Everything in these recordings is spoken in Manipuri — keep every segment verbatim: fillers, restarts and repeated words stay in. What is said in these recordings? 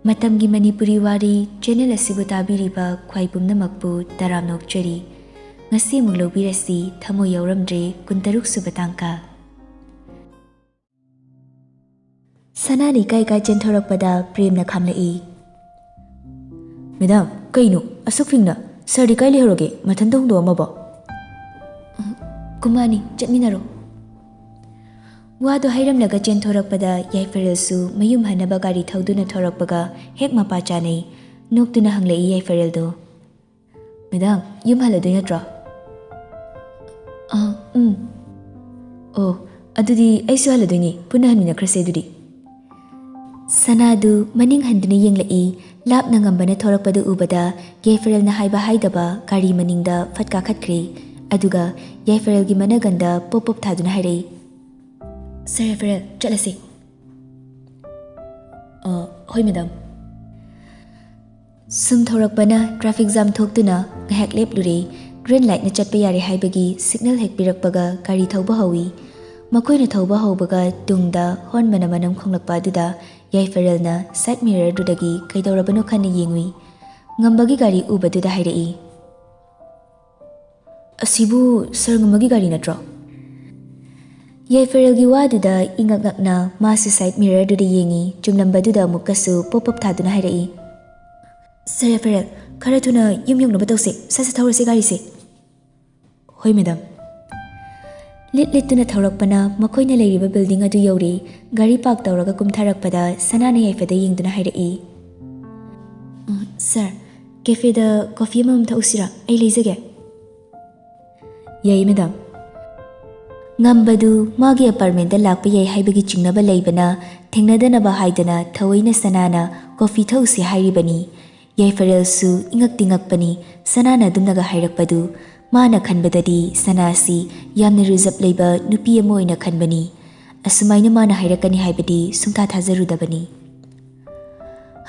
ꯃꯇꯝꯒꯤ ꯃꯅꯤꯄꯨꯔꯤ ꯋꯥꯔꯤ ꯆꯦꯅꯦꯜ ꯑꯁꯤꯕꯨ ꯇꯥꯕꯤꯔꯤꯕ ꯈ꯭ꯋꯥꯏ ꯄꯨꯝꯅꯃꯛꯄꯨ ꯇꯔꯥꯝꯅ ꯑꯣꯛꯆꯔꯤ꯫ ꯉꯁꯤ ꯑꯃꯨꯛ ꯂꯧꯕꯤꯔꯁꯤ, ꯊꯃꯣꯏ ꯌꯥꯎꯔꯝꯗ꯭ꯔꯦ, ꯀꯨꯟꯇꯔꯨꯛ ꯁꯨꯕ ꯇꯥꯡꯀꯛ꯫ ꯁꯅꯥꯅ ꯏꯀꯥꯏ ꯏꯀꯥꯏ ꯆꯦꯟꯊꯣꯔꯛꯄꯗ ꯄ꯭ꯔꯦꯝꯅ ꯈꯥꯝꯂꯛꯏ꯫ "ꯃꯦꯗꯥꯝ, ꯀꯩꯅꯣ ꯑꯁꯨꯛ ꯐꯤꯡꯅ? ꯁꯥꯔꯗꯤ ꯀꯥꯏ ꯂꯩꯍꯧꯔꯒꯦ? ꯃꯊꯟꯇ ꯍꯣꯡꯗꯣꯛꯑꯝꯃꯕꯣ?" "ꯀꯨꯃꯥꯅꯤ, ꯆꯠꯃꯤꯟꯅꯔꯣ꯫" ꯋꯥꯗꯨ ꯍꯥꯏꯔꯝꯂꯒ ꯆꯦꯟꯊꯣꯔꯛꯄꯗ ꯌꯥꯏꯐꯔꯦꯜꯁꯨ ꯃꯌꯨꯝ ꯍꯟꯅꯕ ꯒꯥꯔꯤ ꯊꯧꯗꯨꯅ ꯊꯧꯔꯛꯄꯒ ꯍꯦꯛ ꯃꯄꯥ ꯆꯥꯅꯩ꯫ ꯅꯣꯛꯇꯨꯅ ꯍꯪꯂꯛꯏ ꯌꯥꯏꯐꯔꯦꯜꯗꯣ꯫ "ꯃꯦꯗꯥꯝ, ꯌꯨꯝ ꯍꯜꯂꯗꯣꯏ ꯅꯠꯇ꯭ꯔꯣ?" "ꯑꯥ, ꯎꯝ꯫ ꯑꯣ, ꯑꯗꯨꯗꯤ ꯑꯩꯁꯨ ꯍꯜꯂꯗꯣꯏꯅꯤ, ꯄꯨꯟꯅ ꯍꯟꯃꯤꯟꯅꯈ꯭ꯔꯁꯦ ꯑꯗꯨꯗꯤ꯫" ꯁꯅꯥꯗꯨ ꯃꯅꯤꯡ ꯍꯟꯗꯨꯅ ꯌꯦꯡꯂꯛꯏ꯫ ꯂꯥꯞꯅ ꯉꯝꯕꯅ ꯊꯧꯔꯛꯄꯗꯨ ꯎꯕꯗ ꯌꯥꯏꯐꯔꯦꯜꯅ ꯍꯥꯏꯕ ꯍꯥꯏꯗꯕ ꯒꯥꯔꯤ ꯃꯅꯤꯡꯗ ꯐꯠ ꯀꯥꯈꯠꯈ꯭ꯔꯦ꯫ ꯑꯗꯨꯒ ꯌꯥꯏꯐꯔꯦꯜꯒꯤ ꯃꯅꯒꯟꯗ ꯄꯣꯞ ꯄꯣꯞ ꯊꯥꯗꯨꯅ ꯍꯥꯏꯔꯛꯏ, "ꯁꯥꯔ ꯌꯥꯏꯐꯔꯦꯜ, ꯆꯠꯂꯁꯤ꯫" "ꯑ, ꯍꯣꯏ ꯃꯦꯗꯥꯝ꯫" ꯁꯨꯝ ꯊꯧꯔꯛꯄꯅ ꯇ꯭ꯔꯥꯐꯤꯛ ꯖꯥꯝ ꯊꯣꯛꯇꯨꯅ ꯉꯥꯏꯍꯥꯛ ꯂꯦꯞꯂꯨꯔꯦ꯫ ꯒ꯭ꯔꯤꯟ ꯂꯥꯏꯠꯅ ꯆꯠꯄ ꯌꯥꯔꯦ ꯍꯥꯏꯕꯒꯤ ꯁꯤꯒꯅꯦꯜ ꯍꯦꯛ ꯄꯤꯔꯛꯄꯒ ꯒꯥꯔꯤ ꯊꯧꯕ ꯍꯧꯏ꯫ ꯃꯈꯣꯏꯅ ꯊꯧꯕ ꯍꯧꯕꯒ ꯇꯨꯡꯗ ꯍꯣꯔꯟ ꯃꯅꯝ ꯃꯅꯝ ꯈꯣꯡꯂꯛꯄ ꯑꯗꯨꯗ ꯌꯥꯏꯐꯔꯦꯜꯅ ꯁꯥꯏꯠ ꯃꯤꯔꯔꯗꯨꯗꯒꯤ ꯀꯩꯗꯧꯔꯕꯅꯣ ꯈꯟꯅ ꯌꯦꯡꯉꯨꯏ꯫ ꯉꯝꯕꯒꯤ ꯒꯥꯔꯤ ꯎꯕꯗꯨꯗ ꯍꯥꯏꯔꯛꯏ, "ꯑꯁꯤꯕꯨ ꯁꯥꯔ ꯉꯝꯕꯒꯤ ꯒꯥꯔꯤ ꯅꯠꯇ꯭ꯔꯣ?" ꯌꯥꯏꯐꯔꯦꯜꯒꯤ ꯋꯥꯗꯨꯗ ꯏꯉꯛ ꯉꯛꯅ ꯃꯥꯁꯨ ꯁꯥꯏꯠ ꯃꯤꯔꯔꯗꯨꯗ ꯌꯦꯡꯉꯤ꯫ ꯆꯨꯝꯂꯝꯕꯗꯨꯗ ꯑꯃꯨꯛꯀꯁꯨ ꯄꯣꯞ ꯄꯣꯞ ꯊꯥꯗꯨꯅ ꯍꯥꯏꯔꯛꯏ, "ꯁꯥꯔ ꯌꯥꯏꯐꯔꯦꯜ, ꯈꯔ ꯊꯨꯅ ꯌꯨꯝ ꯌꯧꯅꯕ ꯇꯧꯁꯦ, ꯁꯠ ꯁꯠ ꯊꯧꯔꯁꯦ ꯒꯥꯔꯤꯁꯦ꯫" "ꯍꯣꯏ ꯃꯦꯗꯥꯝ꯫" ꯂꯤꯠ ꯂꯤꯠꯇꯨꯅ ꯊꯧꯔꯛꯄꯅ ꯃꯈꯣꯏꯅ ꯂꯩꯔꯤꯕ ꯕꯤꯜꯗꯤꯡ ꯑꯗꯨ ꯌꯧꯔꯦ꯫ ꯒꯥꯔꯤ ꯄꯥꯔꯛ ꯇꯧꯔꯒ ꯀꯨꯝꯊꯔꯛꯄꯗ ꯁꯅꯥꯅ ꯌꯥꯏꯐꯗ ꯌꯦꯡꯗꯨꯅ ꯍꯥꯏꯔꯛꯏ, "ꯑ, ꯁꯥꯔ, ꯀꯦꯐꯦꯗ ꯀꯣꯐꯤ ꯑꯃꯃꯝ ꯊꯛꯎꯁꯤꯔꯥ? ꯑꯩ ꯂꯩꯖꯒꯦ꯫" "ꯌꯥꯏ ꯃꯦꯗꯥꯝ꯫" ꯉꯝꯕꯗꯨ ꯃꯥꯒꯤ ꯑꯦꯄꯥꯔꯠꯃꯦꯟꯗ ꯂꯥꯛꯄ ꯌꯥꯏ ꯍꯥꯏꯕꯒꯤ ꯆꯤꯡꯅꯕ ꯂꯩꯕꯅ ꯊꯦꯡꯅꯗꯅꯕ ꯍꯥꯏꯗꯅ ꯊꯑꯣꯏꯅ ꯁꯅꯥꯅ ꯀꯣꯐꯤ ꯊꯛꯎꯁꯤ ꯍꯥꯏꯔꯤꯕꯅꯤ꯫ ꯌꯥꯏꯐꯔꯦꯜꯁꯨ ꯏꯉꯛꯇꯤ ꯉꯛꯄꯅꯤ ꯁꯅꯥꯅ ꯑꯗꯨꯝꯅꯒ ꯍꯥꯏꯔꯛꯄꯗꯨ꯫ ꯃꯥꯅ ꯈꯟꯕꯗꯗꯤ ꯁꯅꯥꯁꯤ ꯌꯥꯝꯅ ꯔꯤꯖꯔꯕ ꯂꯩꯕ ꯅꯨꯄꯤ ꯑꯃ ꯑꯣꯏꯅ ꯈꯟꯕꯅꯤ꯫ ꯑꯁꯨꯃꯥꯏꯅ ꯃꯥꯅ ꯍꯥꯏꯔꯛꯀꯅꯤ ꯍꯥꯏꯕꯗꯤ ꯁꯨꯡꯊꯥ ꯊꯥꯖꯔꯨꯗꯕꯅꯤ꯫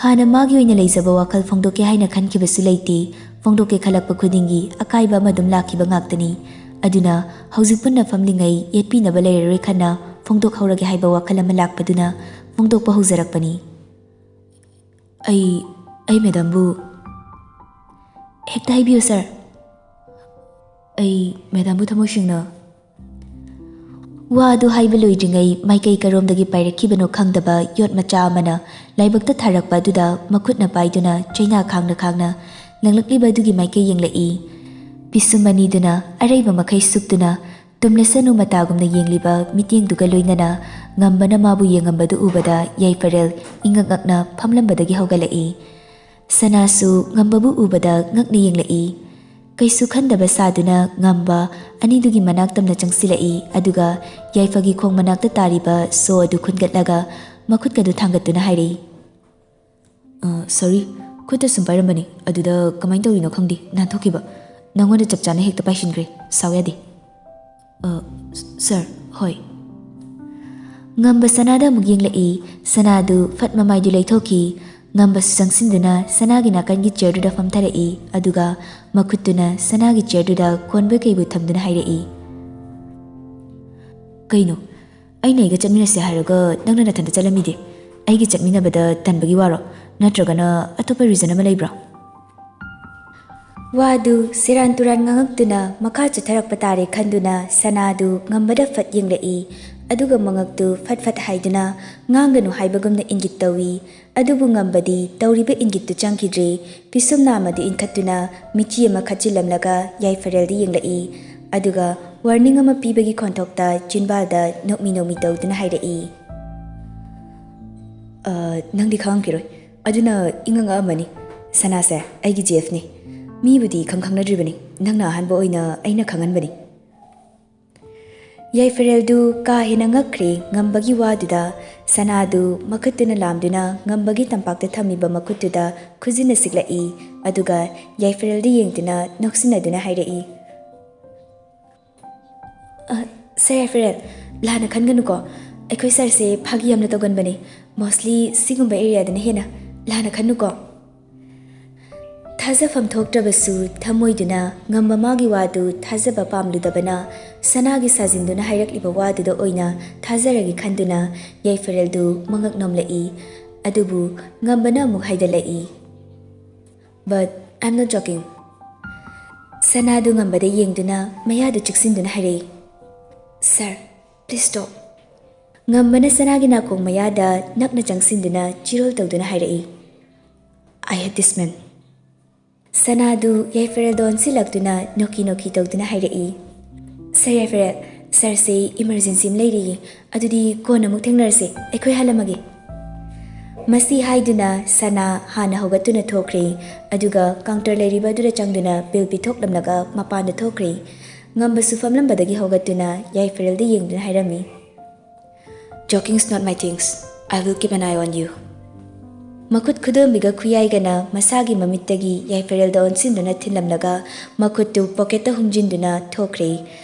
ꯍꯥꯟꯅ ꯃꯥꯒꯤ ꯑꯣꯏꯅ ꯂꯩꯖꯕ ꯋꯥꯈꯜ ꯐꯣꯡꯗꯣꯛꯀꯦ ꯍꯥꯏꯅ ꯈꯟꯈꯤꯕꯁꯨ ꯂꯩꯇꯦ꯫ ꯐꯣꯡꯗꯣꯛꯀꯦ ꯈꯜꯂꯛꯄ ꯈꯨꯗꯤꯡꯒꯤ ꯑꯀꯥꯏꯕ ꯑꯃ ꯑꯗꯨꯝ ꯂꯥꯛꯈꯤꯕ ꯉꯥꯛꯇꯅꯤ꯫ ꯑꯗꯨꯅ ꯍꯧꯖꯤꯛ ꯄꯨꯟꯅ ꯐꯝꯂꯤꯉꯩ ꯌꯦꯠꯄꯤꯅꯕ ꯂꯩꯔꯔꯣꯏ ꯈꯟꯅ ꯐꯣꯡꯗꯣꯛꯍꯧꯔꯒꯦ ꯍꯥꯏꯕ ꯋꯥꯈꯜ ꯑꯃ ꯂꯥꯛꯄꯗꯨꯅ ꯐꯣꯡꯗꯣꯛꯄ ꯍꯧꯖꯔꯛꯄꯅꯤ꯫ ꯑꯩ ꯑꯩ ꯃꯦꯗꯥꯝꯕꯨ ꯍꯦꯛꯇ ꯍꯥꯏꯕꯤꯌꯨ ꯁꯥꯔ꯫ ꯑꯩ ꯃꯦꯗꯥꯝꯕꯨ ꯊꯃꯣꯏ ꯁꯦꯡꯅ꯫ ꯋꯥ ꯑꯗꯨ ꯍꯥꯏꯕ ꯂꯣꯏꯗ꯭ꯔꯤꯉꯩ ꯃꯥꯏꯀꯩ ꯀꯔꯣꯝꯗꯒꯤ ꯄꯥꯏꯔꯛꯈꯤꯕꯅꯣ ꯈꯪꯗꯕ ꯌꯣꯠ ꯃꯆꯥ ꯑꯃꯅ ꯂꯥꯏꯕꯛꯇ ꯊꯥꯔꯛꯄ ꯑꯗꯨꯗ ꯃꯈꯨꯠꯅ ꯄꯥꯏꯗꯨꯅ ꯆꯩꯅꯥ ꯈꯥꯡꯅ ꯈꯥꯡꯅ ꯂꯪꯂꯛꯂꯤꯕ ꯑꯗꯨꯒꯤ ꯃꯥꯏꯀꯩ ꯌꯦꯡꯂꯛꯏ꯫ ꯄꯤꯁꯨꯝ ꯑꯅꯤꯗꯨꯅ ꯑꯔꯩꯕ ꯃꯈꯩ ꯁꯨꯞꯇꯨꯅ ꯇꯨꯝꯂꯁꯅꯨ ꯃꯇꯥꯒꯨꯝꯅ ꯌꯦꯡꯂꯤꯕ ꯃꯤꯠꯌꯦꯡꯗꯨꯒ ꯂꯣꯏꯅꯅ ꯉꯝꯕꯅ ꯃꯥꯕꯨ ꯌꯦꯡꯉꯝꯕꯗꯨ ꯎꯕꯗ ꯌꯥꯏꯐꯔꯦꯜ ꯏꯉꯛ ꯉꯛꯅ ꯐꯝꯂꯝꯕꯗꯒꯤ ꯍꯧꯒꯠꯂꯛꯏ꯫ ꯁꯅꯥꯁꯨ ꯉꯝꯕꯕꯨ ꯎꯕꯗ ꯉꯛꯅ ꯌꯦꯡꯂꯛꯏ꯫ ꯀꯩꯁꯨ ꯈꯟꯗꯕ ꯁꯥꯗꯨꯅ ꯉꯝꯕ ꯑꯅꯤꯗꯨꯒꯤ ꯃꯅꯥꯛ ꯇꯝꯅ ꯆꯪꯁꯤꯜꯂꯛꯏ, ꯑꯗꯨꯒ ꯌꯥꯏꯐꯒꯤ ꯈꯣꯡ ꯃꯅꯥꯛꯇ ꯇꯥꯔꯤꯕ ꯁꯣ ꯑꯗꯨ ꯈꯨꯟꯒꯠꯂꯒ ꯃꯈꯨꯠꯀꯗꯨ ꯊꯥꯡꯒꯠꯇꯨꯅ ꯍꯥꯏꯔꯛꯏ꯫ "ꯑ, ꯁꯣꯔꯤ, ꯈꯨꯠꯇ ꯁꯨꯝ ꯄꯥꯏꯔꯝꯕꯅꯤ, ꯑꯗꯨꯗ ꯀꯃꯥꯏꯅ ꯇꯧꯔꯤꯅꯣ ꯈꯪꯗꯦ, ꯅꯥꯟꯊꯣꯛꯈꯤꯕ꯫ ꯅꯪꯉꯣꯟꯗ ꯆꯞ ꯆꯥꯅ ꯍꯦꯛꯇ ꯄꯥꯏꯁꯤꯟꯈ꯭ꯔꯦ, ꯁꯥꯎ ꯌꯥꯗꯦ꯫" "ꯑ, ꯁ-, ꯁꯥꯔ, ꯍꯣꯏ꯫" ꯉꯝꯕ ꯁꯅꯥꯗ ꯑꯃꯨꯛ ꯌꯦꯡꯂꯛꯏ꯫ ꯁꯅꯥꯗꯨ ꯐꯠ ꯃꯃꯥꯏꯗꯨ ꯂꯩꯊꯣꯛꯈꯤ꯫ ꯉꯝꯕꯁꯨ ꯆꯪꯁꯤꯟꯗꯨꯅ ꯁꯅꯥꯒꯤ ꯅꯥꯀꯟꯒꯤ ꯆꯤꯌꯔꯗꯨꯗ ꯐꯝꯊꯔꯛꯏ, ꯑꯗꯨꯒ ꯃꯈꯨꯠꯇꯨꯅ ꯁꯅꯥꯒꯤ ꯆꯤꯌꯔꯗꯨꯗ ꯀꯣꯟꯕꯣꯏ ꯀꯩꯕꯣꯏ ꯊꯝꯗꯨꯅ ꯍꯥꯏꯔꯛꯏ꯫ "ꯀꯩꯅꯣ, ꯑꯩꯅ ꯑꯩꯒ ꯆꯠꯃꯤꯟꯅꯁꯦ ꯍꯥꯏꯔꯒ ꯅꯪꯅ ꯅꯊꯟꯇ ꯆꯠꯂꯝꯃꯤꯗꯤ? ꯑꯩꯒꯤ ꯆꯠꯃꯤꯟꯅꯕꯗ ꯇꯟꯕꯒꯤ ꯋꯥꯔꯣ? ꯅꯠꯇ꯭ꯔꯒꯅ ꯑꯇꯣꯞꯄ ꯔꯤꯖꯟ ꯑꯃ ꯂꯩꯕ꯭ꯔꯣ?" ꯋꯥꯗꯨ ꯁꯦꯔꯥꯟ ꯇꯨꯔꯥꯟ ꯉꯥꯡꯉꯛꯇꯨꯅ ꯃꯈꯥ ꯆꯠꯊꯔꯛꯄ ꯇꯥꯔꯦ ꯈꯟꯗꯨꯅ ꯁꯅꯥꯗꯨ ꯉꯝꯕꯗ ꯐꯠ ꯌꯦꯡꯂꯛꯏ, ꯑꯗꯨꯒ ꯃꯉꯛꯇꯨ ꯐꯠ ꯐꯠ ꯍꯥꯏꯗꯨꯅ ꯉꯥꯡꯒꯅꯨ ꯍꯥꯏꯕꯒꯨꯝꯅ ꯏꯪꯒꯤꯠ ꯇꯧꯏ꯫ ꯑꯗꯨꯕꯨ ꯉꯝꯕꯗꯤ ꯇꯧꯔꯤꯕ ꯏꯪꯒꯤꯠꯇꯨ ꯆꯪꯈꯤꯗ꯭ꯔꯦ꯫ ꯄꯤꯁꯨꯝ ꯅꯥꯝꯃꯗꯨ ꯏꯟꯈꯠꯇꯨꯅ ꯃꯤꯠꯆꯤ ꯑꯃ ꯈꯠꯆꯤꯜꯂꯝꯂꯒ ꯌꯥꯏꯐꯔꯦꯜꯗ ꯌꯦꯡꯂꯛꯏ, ꯑꯗꯨꯒ ꯋꯥꯔꯅꯤꯡ ꯑꯃ ꯄꯤꯕꯒꯤ ꯈꯣꯟꯊꯣꯛꯇ ꯆꯤꯟꯕꯥꯜꯗ ꯅꯣꯛꯃꯤ ꯅꯣꯛꯃꯤ ꯇꯧꯗꯨꯅ ꯍꯥꯏꯔꯛꯏ꯫ "ꯑ, ꯅꯪꯗꯤ ꯈꯪꯉꯝꯈꯤꯔꯣꯏ, ꯑꯗꯨꯅ ꯏꯉꯛ ꯉꯛꯑꯝꯃꯅꯤ꯫ ꯁꯅꯥꯁꯦ ꯑꯩꯒꯤ ꯖꯦꯐꯅꯤ꯫ ꯃꯤꯕꯨꯗꯤ ꯏꯈꯪ ꯈꯪꯅꯗ꯭ꯔꯤꯕꯅꯤ, ꯅꯪꯅ ꯑꯍꯥꯟꯕ ꯑꯣꯏꯅ ꯑꯩꯅ ꯈꯪꯍꯟꯕꯅꯤ꯫" ꯌꯥꯏꯐꯔꯦꯜꯗꯨ ꯀꯥ ꯍꯦꯟꯅ ꯉꯛꯈ꯭ꯔꯦ ꯉꯝꯕꯒꯤ ꯋꯥꯗꯨꯗ꯫ ꯁꯅꯥꯗꯨ ꯃꯈꯨꯠꯇꯨꯅ ꯂꯥꯝꯗꯨꯅ ꯉꯝꯕꯒꯤ ꯇꯝꯄꯥꯛꯇ ꯊꯝꯃꯤꯕ ꯃꯈꯨꯠꯇꯨꯗ ꯈꯨꯖꯤꯟꯅ ꯁꯤꯛꯂꯛꯏ, ꯑꯗꯨꯒ ꯌꯥꯏꯐꯔꯦꯜꯗ ꯌꯦꯡꯗꯨꯅ ꯅꯣꯛꯁꯤꯟꯅꯗꯨꯅ ꯍꯥꯏꯔꯛꯏ꯫ "ꯑ, ꯁꯥꯔ ꯌꯥꯏꯐꯔꯦꯜ, ꯂꯥꯟꯅ ꯈꯟꯒꯅꯨꯀꯣ꯫ ꯑꯩꯈꯣꯏ ꯁꯥꯔꯁꯦ ꯐꯥꯒꯤ ꯌꯥꯝꯅ ꯇꯧꯒꯟꯕꯅꯤ꯫ ꯃꯣꯁꯂꯤ ꯁꯤꯒꯨꯝꯕ ꯑꯦꯔꯤꯌꯥꯗꯅ ꯍꯦꯟꯅ꯫ ꯂꯥꯟꯅ ꯈꯟꯅꯨꯀꯣ꯫" ꯊꯥꯖꯐꯝ ꯊꯣꯛꯇ꯭ꯔꯕꯁꯨ ꯊꯃꯣꯏꯗꯨꯅ ꯉꯝꯕ ꯃꯥꯒꯤ ꯋꯥꯗꯨ ꯊꯥꯖꯕ ꯄꯥꯝꯂꯨꯗꯕꯅ, ꯁꯅꯥꯒꯤ ꯁꯥꯖꯤꯟꯗꯨꯅ ꯍꯥꯏꯔꯛꯂꯤꯕ ꯋꯥꯗꯨꯗ ꯑꯣꯏꯅ ꯊꯥꯖꯔꯒꯦ ꯈꯟꯗꯨꯅ ꯌꯥꯏꯐꯔꯦꯜꯗꯨ ꯃꯉꯛ ꯅꯣꯝꯂꯛꯏ꯫ ꯑꯗꯨꯕꯨ ꯉꯝꯕꯅ ꯑꯃꯨꯛ ꯍꯥꯏꯗꯂꯛꯏ꯫ But I'm not joking. ꯁꯅꯥꯗꯨ ꯉꯝꯕꯗ ꯌꯦꯡꯗꯨꯅ ꯃꯌꯥꯗꯨ ꯆꯤꯛꯁꯤꯟꯗꯨꯅ ꯍꯥꯏꯔꯛꯏ, "Sir, please stop." ꯉꯝꯕꯅ ꯁꯅꯥꯒꯤ ꯅꯥꯀꯣꯡ ꯃꯌꯥꯗ ꯅꯛꯅ ꯆꯪꯁꯤꯟꯗꯨꯅ ꯆꯤꯔꯣꯜ ꯇꯧꯗꯨꯅ ꯍꯥꯏꯔꯛꯏ, "I hate this man." ꯁꯅꯥꯗꯨ ꯌꯥꯏꯐꯔꯦꯜꯗ ꯑꯣꯟꯁꯤꯜꯂꯛꯇꯨꯅ ꯅꯣꯛꯀꯤ ꯅꯣꯛꯀꯤ ꯇꯧꯗꯨꯅ ꯍꯥꯏꯔꯛꯏ, "Sir ꯌꯥꯏꯐꯔꯦꯜ, sirꯁꯦ emergency ꯑꯃ ꯂꯩꯔꯤꯌꯦ, ꯑꯗꯨꯗꯤ ꯀꯣꯟꯅ ꯑꯃꯨꯛ ꯊꯦꯡꯅꯔꯁꯦ, ꯑꯩꯈꯣꯏ ꯍꯜꯂꯝꯃꯒꯦ꯫" ꯃꯁꯤ ꯍꯥꯏꯗꯨꯅ ꯁꯅꯥ ꯍꯥꯟꯅ ꯍꯧꯒꯠꯇꯨꯅ ꯊꯣꯛꯈ꯭ꯔꯦ, ꯑꯗꯨꯒ counter ꯂꯩꯔꯤꯕ ꯑꯗꯨꯗ ꯆꯪꯗꯨꯅ bill ꯄꯤꯊꯣꯛꯂꯝꯂꯒ ꯃꯄꯥꯟꯗ ꯊꯣꯛꯈ꯭ꯔꯦ꯫ ꯉꯝꯕꯁꯨ ꯐꯝꯂꯝꯕꯗꯒꯤ ꯍꯧꯒꯠꯇꯨꯅ ꯌꯥꯏꯐꯔꯦꯜꯗ ꯌꯦꯡꯗꯨꯅ ꯍꯥꯏꯔꯝꯃꯤ, "Joking is not my things. I will keep an eye on you." ꯃꯈꯨꯠ ꯈꯨꯗꯣꯝꯕꯤꯒ ꯈꯨꯌꯥꯏꯒꯅ ꯃꯁꯥꯒꯤ ꯃꯃꯤꯠꯇꯒꯤ ꯌꯥꯏꯐꯔꯦꯜꯗ ꯑꯣꯟꯁꯤꯟꯗꯨꯅ ꯊꯤꯜꯂꯝꯂꯒ ꯃꯈꯨꯠꯇꯨ pocketꯇ ꯍꯨꯝꯖꯤꯟꯗꯨꯅ ꯊꯣꯛꯈ꯭ꯔꯦ꯫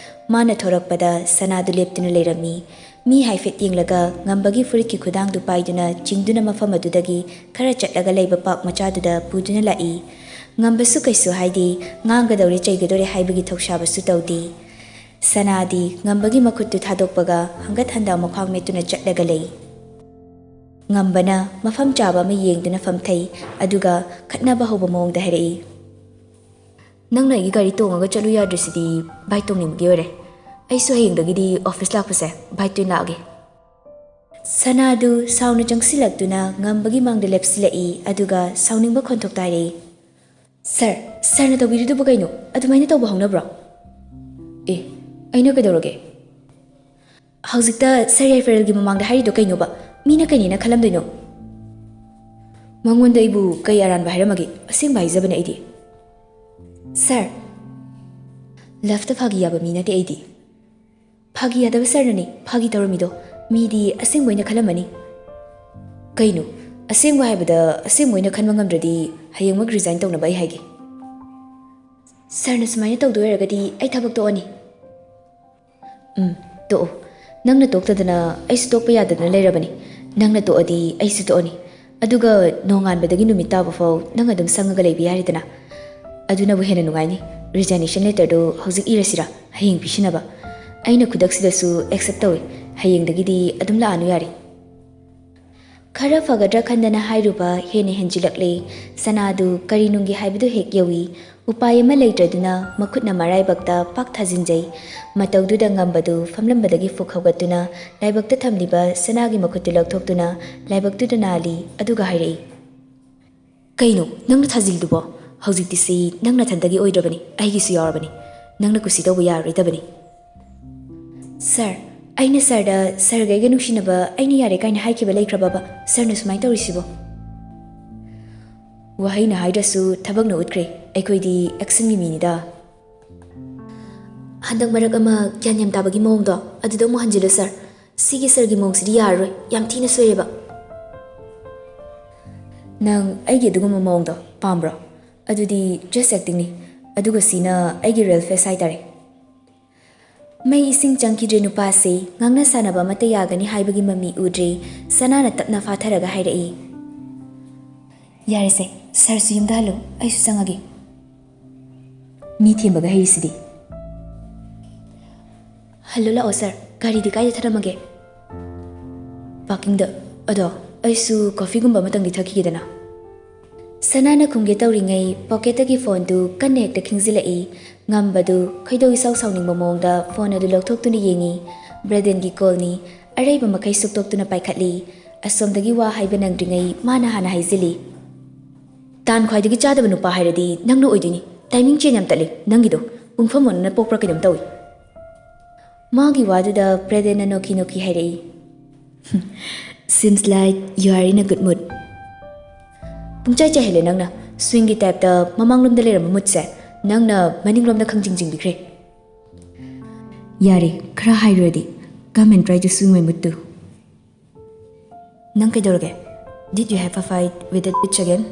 ꯃꯥꯅ ꯊꯣꯔꯛꯄꯗ ꯁꯅꯥꯗꯨ ꯂꯦꯞꯇꯨꯅ ꯂꯩꯔꯝꯃꯤ꯫ ꯃꯤ ꯍꯥꯏꯐꯦꯠ ꯌꯦꯡꯂꯒ ꯉꯝꯕꯒꯤ ꯐꯨꯔꯤꯠꯀꯤ ꯈꯨꯗꯥꯡꯗꯨ ꯄꯥꯏꯗꯨꯅ ꯆꯤꯡꯗꯨꯅ ꯃꯐꯝ ꯑꯗꯨꯗꯒꯤ ꯈꯔ ꯆꯠꯂꯒ ꯂꯩꯕ park ꯃꯆꯥꯗꯨꯗ ꯄꯨꯗꯨꯅ ꯂꯥꯛꯏ꯫ ꯉꯝꯕꯁꯨ ꯀꯩꯁꯨ ꯍꯥꯏꯗꯦ, ꯉꯥꯡꯒꯗꯧꯔꯦ ꯆꯩꯒꯗꯧꯔꯦ ꯍꯥꯏꯕꯒꯤ ꯊꯧꯁꯥꯕꯁꯨ ꯇꯧꯗꯦ꯫ ꯁꯅꯥꯗꯤ ꯉꯝꯕꯒꯤ ꯃꯈꯨꯠꯇꯨ ꯊꯥꯗꯣꯛꯄꯒ ꯍꯪꯒꯠ ꯍꯟꯗ ꯃꯈ꯭ꯋꯥꯡ ꯃꯦꯠꯇꯨꯅ ꯆꯠꯂꯒ ꯂꯩ꯫ ꯉꯝꯕꯅ ꯃꯐꯝ ꯆꯥꯕ ꯑꯃ ꯌꯦꯡꯗꯨꯅ ꯐꯝꯊꯩ, ꯑꯗꯨꯒ ꯈꯠꯅꯕ ꯍꯧꯕ ꯃꯑꯣꯡꯗ ꯍꯥꯏꯔꯛꯏ, "ꯅꯪꯅ ꯑꯩꯒꯤ ꯒꯥꯔꯤ ꯇꯣꯡꯉꯒ ꯆꯠꯂꯨ ꯌꯥꯗ꯭ꯔꯤꯁꯤꯗꯤ bike ꯇꯣꯡꯅꯤꯡꯕꯒꯤ ꯑꯣꯏꯔꯦ꯫ ꯑꯩꯁꯨ ꯍꯌꯦꯡꯗꯒꯤꯗꯤ office ꯂꯥꯛꯄꯁꯦ bikeꯇ ꯑꯣꯏꯅ ꯂꯥꯛꯑꯒꯦ꯫" ꯁꯅꯥꯗꯨ ꯁꯥꯎꯅ ꯆꯪꯁꯤꯜꯂꯛꯇꯨꯅ ꯉꯝꯕꯒꯤ ꯃꯥꯡꯗ ꯂꯦꯞꯁꯤꯜꯂꯛꯏ, ꯑꯗꯨꯒ ꯁꯥꯎꯅꯤꯡꯕ ꯈꯣꯟꯊꯣꯛꯇ ꯍꯥꯏꯔꯛꯏ, "Sir, sirꯅ ꯇꯧꯕꯤꯔꯤꯗꯨꯕꯨ ꯀꯩꯅꯣ? ꯑꯗꯨꯃꯥꯏꯅ ꯇꯧꯕ ꯍꯧꯅꯕ꯭ꯔꯣ?" "ꯑꯦ, ꯑꯩꯅ ꯀꯩꯗꯧꯔꯒꯦ? ꯍꯧꯖꯤꯛꯇ sir ꯌꯥꯏꯐꯔꯦꯜꯒꯤ ꯃꯃꯥꯡꯗ ꯍꯥꯏꯔꯤꯗꯣ ꯀꯩꯅꯣꯕ? ꯃꯤꯅ ꯀꯩꯅꯦꯅ ꯈꯜꯂꯝꯗꯣꯏꯅꯣ?" "ꯃꯉꯣꯟꯗ ꯑꯩꯕꯨ ꯀꯩ ꯑꯔꯥꯟꯕ ꯍꯥꯏꯔꯝꯃꯒꯦ? ꯑꯁꯦꯡꯕ ꯍꯥꯏꯖꯕꯅꯦ ꯑꯩꯗꯤ꯫" "Sir, loveꯇ ꯐꯥꯒꯤ ꯌꯥꯕ ꯃꯤ ꯅꯠꯇꯦ ꯑꯩꯗꯤ꯫" "ꯐꯥꯒꯤ ꯌꯥꯗꯕ sirꯅꯅꯤ ꯐꯥꯒꯤ ꯇꯧꯔꯝꯃꯤꯗꯣ꯫ ꯃꯤꯗꯤ ꯑꯁꯦꯡꯕ ꯑꯣꯏꯅ ꯈꯜꯂꯝꯃꯅꯤ꯫" "ꯀꯩꯅꯣ? ꯑꯁꯦꯡꯕ ꯍꯥꯏꯕꯗ ꯑꯁꯦꯡꯕ ꯑꯣꯏꯅ ꯈꯟꯕ ꯉꯝꯗ꯭ꯔꯗꯤ ꯍꯌꯦꯡꯃꯛ resign ꯇꯧꯅꯕ ꯑꯩ ꯍꯥꯏꯒꯦ꯫" "Sirꯅ ꯁꯨꯃꯥꯏꯅ ꯇꯧꯗꯣꯏ ꯑꯣꯏꯔꯒꯗꯤ ꯑꯩ ꯊꯕꯛ ꯇꯣꯛꯑꯅꯤ꯫" "ꯎꯝ, ꯇꯣꯛꯑꯣ꯫ ꯅꯪꯅ ꯇꯣꯛꯇꯗꯅ ꯑꯩꯁꯨ ꯇꯣꯛꯄ ꯌꯥꯗꯗꯅ ꯂꯩꯔꯕꯅꯤ꯫ ꯅꯪꯅ ꯇꯣꯛꯑꯗꯤ ꯑꯩꯁꯨ ꯇꯣꯛꯑꯅꯤ꯫ ꯑꯗꯨꯒ ꯅꯣꯡꯉꯥꯟꯕꯗꯒꯤ ꯅꯨꯃꯤꯠ ꯇꯥꯕ ꯐꯥꯎ ꯅꯪ ꯑꯗꯨꯝ ꯁꯪꯉꯒ ꯂꯩꯕ ꯌꯥꯔꯦꯗꯅ꯫ ꯑꯗꯨꯅꯕꯨ ꯍꯦꯟꯅ ꯅꯨꯡꯉꯥꯏꯅꯤ꯫ Resignation letterꯗꯨ ꯍꯧꯖꯤꯛ ꯏꯔꯁꯤꯔꯥ? ꯍꯌꯦꯡ ꯄꯤꯁꯤꯟꯅꯕ꯫ ꯑꯩꯅ ꯈꯨꯗꯛꯁꯤꯗꯁꯨ accept ꯇꯧꯏ꯫ ꯍꯌꯦꯡꯗꯒꯤꯗꯤ ꯑꯗꯨꯝ ꯂꯥꯛꯑꯅꯨ ꯌꯥꯔꯦ꯫" ꯈꯔ ꯐꯒꯗ꯭ꯔꯥ ꯈꯟꯗꯅ ꯍꯥꯏꯔꯨꯕ ꯍꯦꯟꯅ ꯍꯦꯟꯖꯤꯜꯂꯛꯂꯦ꯫ ꯁꯅꯥꯗꯨ ꯀꯔꯤ ꯅꯨꯡꯒꯤ ꯍꯥꯏꯕꯗꯨ ꯍꯦꯛ ꯌꯧꯏ꯫ ꯎꯄꯥꯏ ꯑꯃ ꯂꯩꯇ꯭ꯔꯗꯨꯅ ꯃꯈꯨꯠꯅ ꯃꯔꯥꯏꯕꯛꯇ ꯄꯥꯛ ꯊꯥꯖꯤꯟꯖꯩ꯫ ꯃꯇꯧꯗꯨꯗ ꯉꯝꯕꯗꯨ ꯐꯝꯂꯝꯕꯗꯒꯤ ꯐꯨꯛ ꯍꯧꯒꯠꯇꯨꯅ ꯂꯥꯏꯕꯛꯇ ꯊꯝꯂꯤꯕ ꯁꯅꯥꯒꯤ ꯃꯈꯨꯠꯇꯨ ꯂꯧꯊꯣꯛꯇꯨꯅ ꯂꯥꯏꯕꯛꯇꯨꯗ ꯅꯥꯜꯂꯤ, ꯑꯗꯨꯒ ꯍꯥꯏꯔꯛꯏ, "ꯀꯩꯅꯣ ꯅꯪꯅ ꯊꯥꯖꯤꯜꯂꯤꯗꯨꯕꯣ? ꯍꯧꯖꯤꯛꯇꯤ ꯁꯤ ꯅꯪ ꯅꯊꯟꯇꯒꯤ ꯑꯣꯏꯗ꯭ꯔꯕꯅꯤ, ꯑꯩꯒꯤꯁꯨ ꯌꯥꯎꯔꯕꯅꯤ꯫ ꯅꯪꯅ ꯀꯨꯁꯤ ꯇꯧꯕ ꯌꯥꯔꯣꯏꯗꯕꯅꯤ꯫" "ꯁꯥꯔ, ꯑꯩꯅ ꯁꯥꯔꯗ ꯁꯥꯔꯒ ꯑꯩꯒ ꯅꯨꯡꯁꯤꯅꯕ ꯑꯩꯅ ꯌꯥꯔꯦ ꯀꯥꯏꯅ ꯍꯥꯏꯈꯤꯕ ꯂꯩꯈ꯭ꯔꯕꯕ? ꯁꯥꯔꯅ ꯁꯨꯃꯥꯏꯅ ꯇꯧꯔꯤꯁꯤꯕꯣ?" "ꯋꯥꯍꯩꯅ ꯍꯥꯏꯗ꯭ꯔꯁꯨ ꯊꯕꯛꯅ ꯎꯠꯈ꯭ꯔꯦ, ꯑꯩꯈꯣꯏꯗꯤ ꯑꯦꯛꯁꯟꯒꯤ ꯃꯤꯅꯤꯗ꯫" ꯍꯟꯗꯛ ꯃꯔꯛ ꯑꯃ ꯒ꯭ꯌꯥꯟ ꯌꯥꯝ ꯇꯥꯕꯒꯤ ꯃꯑꯣꯡꯗꯣ ꯑꯗꯨꯗ ꯑꯃꯨꯛ ꯍꯟꯖꯤꯜꯂꯨ ꯁꯥꯔ꯫ ꯁꯤꯒꯤ ꯁꯥꯔꯒꯤ ꯃꯑꯣꯡꯁꯤꯗꯤ ꯌꯥꯔꯔꯣꯏ, ꯌꯥꯝ ꯊꯤꯅ ꯁꯣꯏꯔꯦꯕ꯫ "ꯅꯪ ꯑꯩꯒꯤ ꯑꯗꯨꯒꯨꯝꯕ ꯃꯑꯣꯡꯗꯣ ꯄꯥꯝꯕ꯭ꯔꯣ? ꯑꯗꯨꯗꯤ ꯖꯁ ꯑꯦꯛꯇꯤꯡꯅꯤ, ꯑꯗꯨꯒ ꯁꯤꯅ ꯑꯩꯒꯤ ꯔꯤꯌꯦꯜ ꯐꯦꯁ ꯍꯥꯏꯇꯥꯔꯦ꯫" ꯃꯩ ꯏꯁꯤꯡ ꯆꯪꯈꯤꯗ꯭ꯔꯦ ꯅꯨꯄꯥꯁꯦ꯫ ꯉꯥꯡꯅ ꯁꯥꯟꯅꯕ ꯑꯃꯠꯇ ꯌꯥꯒꯅꯤ ꯍꯥꯏꯕꯒꯤ ꯃꯃꯤ ꯎꯗ꯭ꯔꯦ꯫ ꯁꯅꯥꯅ ꯇꯞꯅ ꯐꯥꯊꯔꯒ ꯍꯥꯏꯔꯛꯏ, "ꯌꯥꯔꯦꯁꯦ, ꯁꯥꯔꯁꯨ ꯌꯨꯝꯗ ꯍꯜꯂꯨ, ꯑꯩꯁꯨ ꯆꯪꯉꯒꯦ꯫ ꯃꯤ ꯊꯦꯝꯕꯒ ꯍꯩꯔꯤꯁꯤꯗꯤ꯫" "ꯍꯜꯂꯣ, ꯂꯥꯛꯑꯣ ꯁꯥꯔ, ꯒꯥꯔꯤꯗꯤ ꯀꯥꯏꯗ ꯊꯅꯝꯃꯒꯦ?" "ꯄꯥꯔꯀꯤꯡꯗ꯫ ꯑꯗꯣ ꯑꯩꯁꯨ ꯀꯣꯐꯤꯒꯨꯝꯕ ꯑꯃꯇꯪꯗꯤ ꯊꯛꯈꯤꯒꯦꯗꯅ꯫" ꯁꯅꯥꯅ ꯈꯨꯝꯒꯦ ꯇꯧꯔꯤꯉꯩ ꯄꯣꯀꯦꯠꯇꯒꯤ ꯐꯣꯟꯗꯨ ꯀꯟꯅ ꯍꯦꯛꯇ ꯈꯤꯡꯖꯤꯜꯂꯛꯏ꯫ ꯉꯝꯕꯗꯨ ꯈꯣꯏꯗꯧ ꯏꯁꯥꯎ ꯁꯥꯎꯅꯤꯡꯕ ꯃꯑꯣꯡꯗ ꯐꯣꯟ ꯑꯗꯨ ꯂꯧꯊꯣꯛꯇꯨꯅ ꯌꯦꯡꯏ꯫ ꯕ꯭ꯔꯦꯗꯦꯟꯒꯤ ꯀꯣꯜꯅꯤ꯫ ꯑꯔꯩꯕ ꯃꯈꯩ ꯁꯨꯛꯇꯣꯛꯇꯨꯅ ꯄꯥꯏꯈꯠꯂꯤ꯫ ꯑꯁꯣꯝꯗꯒꯤ ꯋꯥ ꯍꯥꯏꯕ ꯅꯪꯗ꯭ꯔꯤꯉꯩ ꯃꯥꯅ ꯍꯥꯟꯅ ꯍꯥꯏꯖꯤꯜꯂꯤ, "ꯇꯥꯟ ꯈ꯭ꯋꯥꯏꯗꯒꯤ ꯆꯥꯗꯕ ꯅꯨꯄꯥ ꯍꯥꯏꯔꯗꯤ ꯅꯪꯅ ꯑꯣꯏꯗꯣꯏꯅꯤ꯫ ꯇꯥꯏꯃꯤꯡ ꯆꯦꯟ ꯌꯥꯝ ꯇꯠꯂꯤ ꯅꯪꯒꯤꯗꯣ꯫ ꯄꯨꯡꯐꯝ ꯑꯣꯟꯅꯅ ꯄꯣꯛꯄ꯭ꯔꯥ ꯀꯩꯅꯣꯝ ꯇꯧꯏ꯫" ꯃꯥꯒꯤ ꯋꯥꯗꯨꯗ ꯕ꯭ꯔꯦꯗꯦꯟꯅ ꯅꯣꯛꯈꯤ ꯅꯣꯛꯈꯤ ꯍꯥꯏꯔꯛꯏ, "Seems like you are in a good mood." "ꯄꯨꯡꯆꯥꯏ ꯆꯥꯏꯍꯜꯂꯦ ꯅꯪꯅ꯫ ꯁ꯭ꯋꯤꯡꯒꯤ ꯇꯥꯏꯞꯇ ꯃꯃꯥꯡꯂꯣꯝꯗ ꯂꯩꯔꯝꯕ ꯃꯨꯠꯁꯦ ꯅꯪꯅ ꯃꯅꯤꯡꯂꯣꯝꯗ ꯈꯪꯖꯤꯡ ꯆꯤꯡꯕꯤꯈ꯭ꯔꯦ꯫" "ꯌꯥꯔꯦ, ꯈꯔ ꯍꯥꯏꯔꯨꯔꯗꯤ꯫ Come and try to swing my mood too." "ꯅꯪ ꯀꯩꯗꯧꯔꯒꯦ? Did you have a fight with that bitch again?"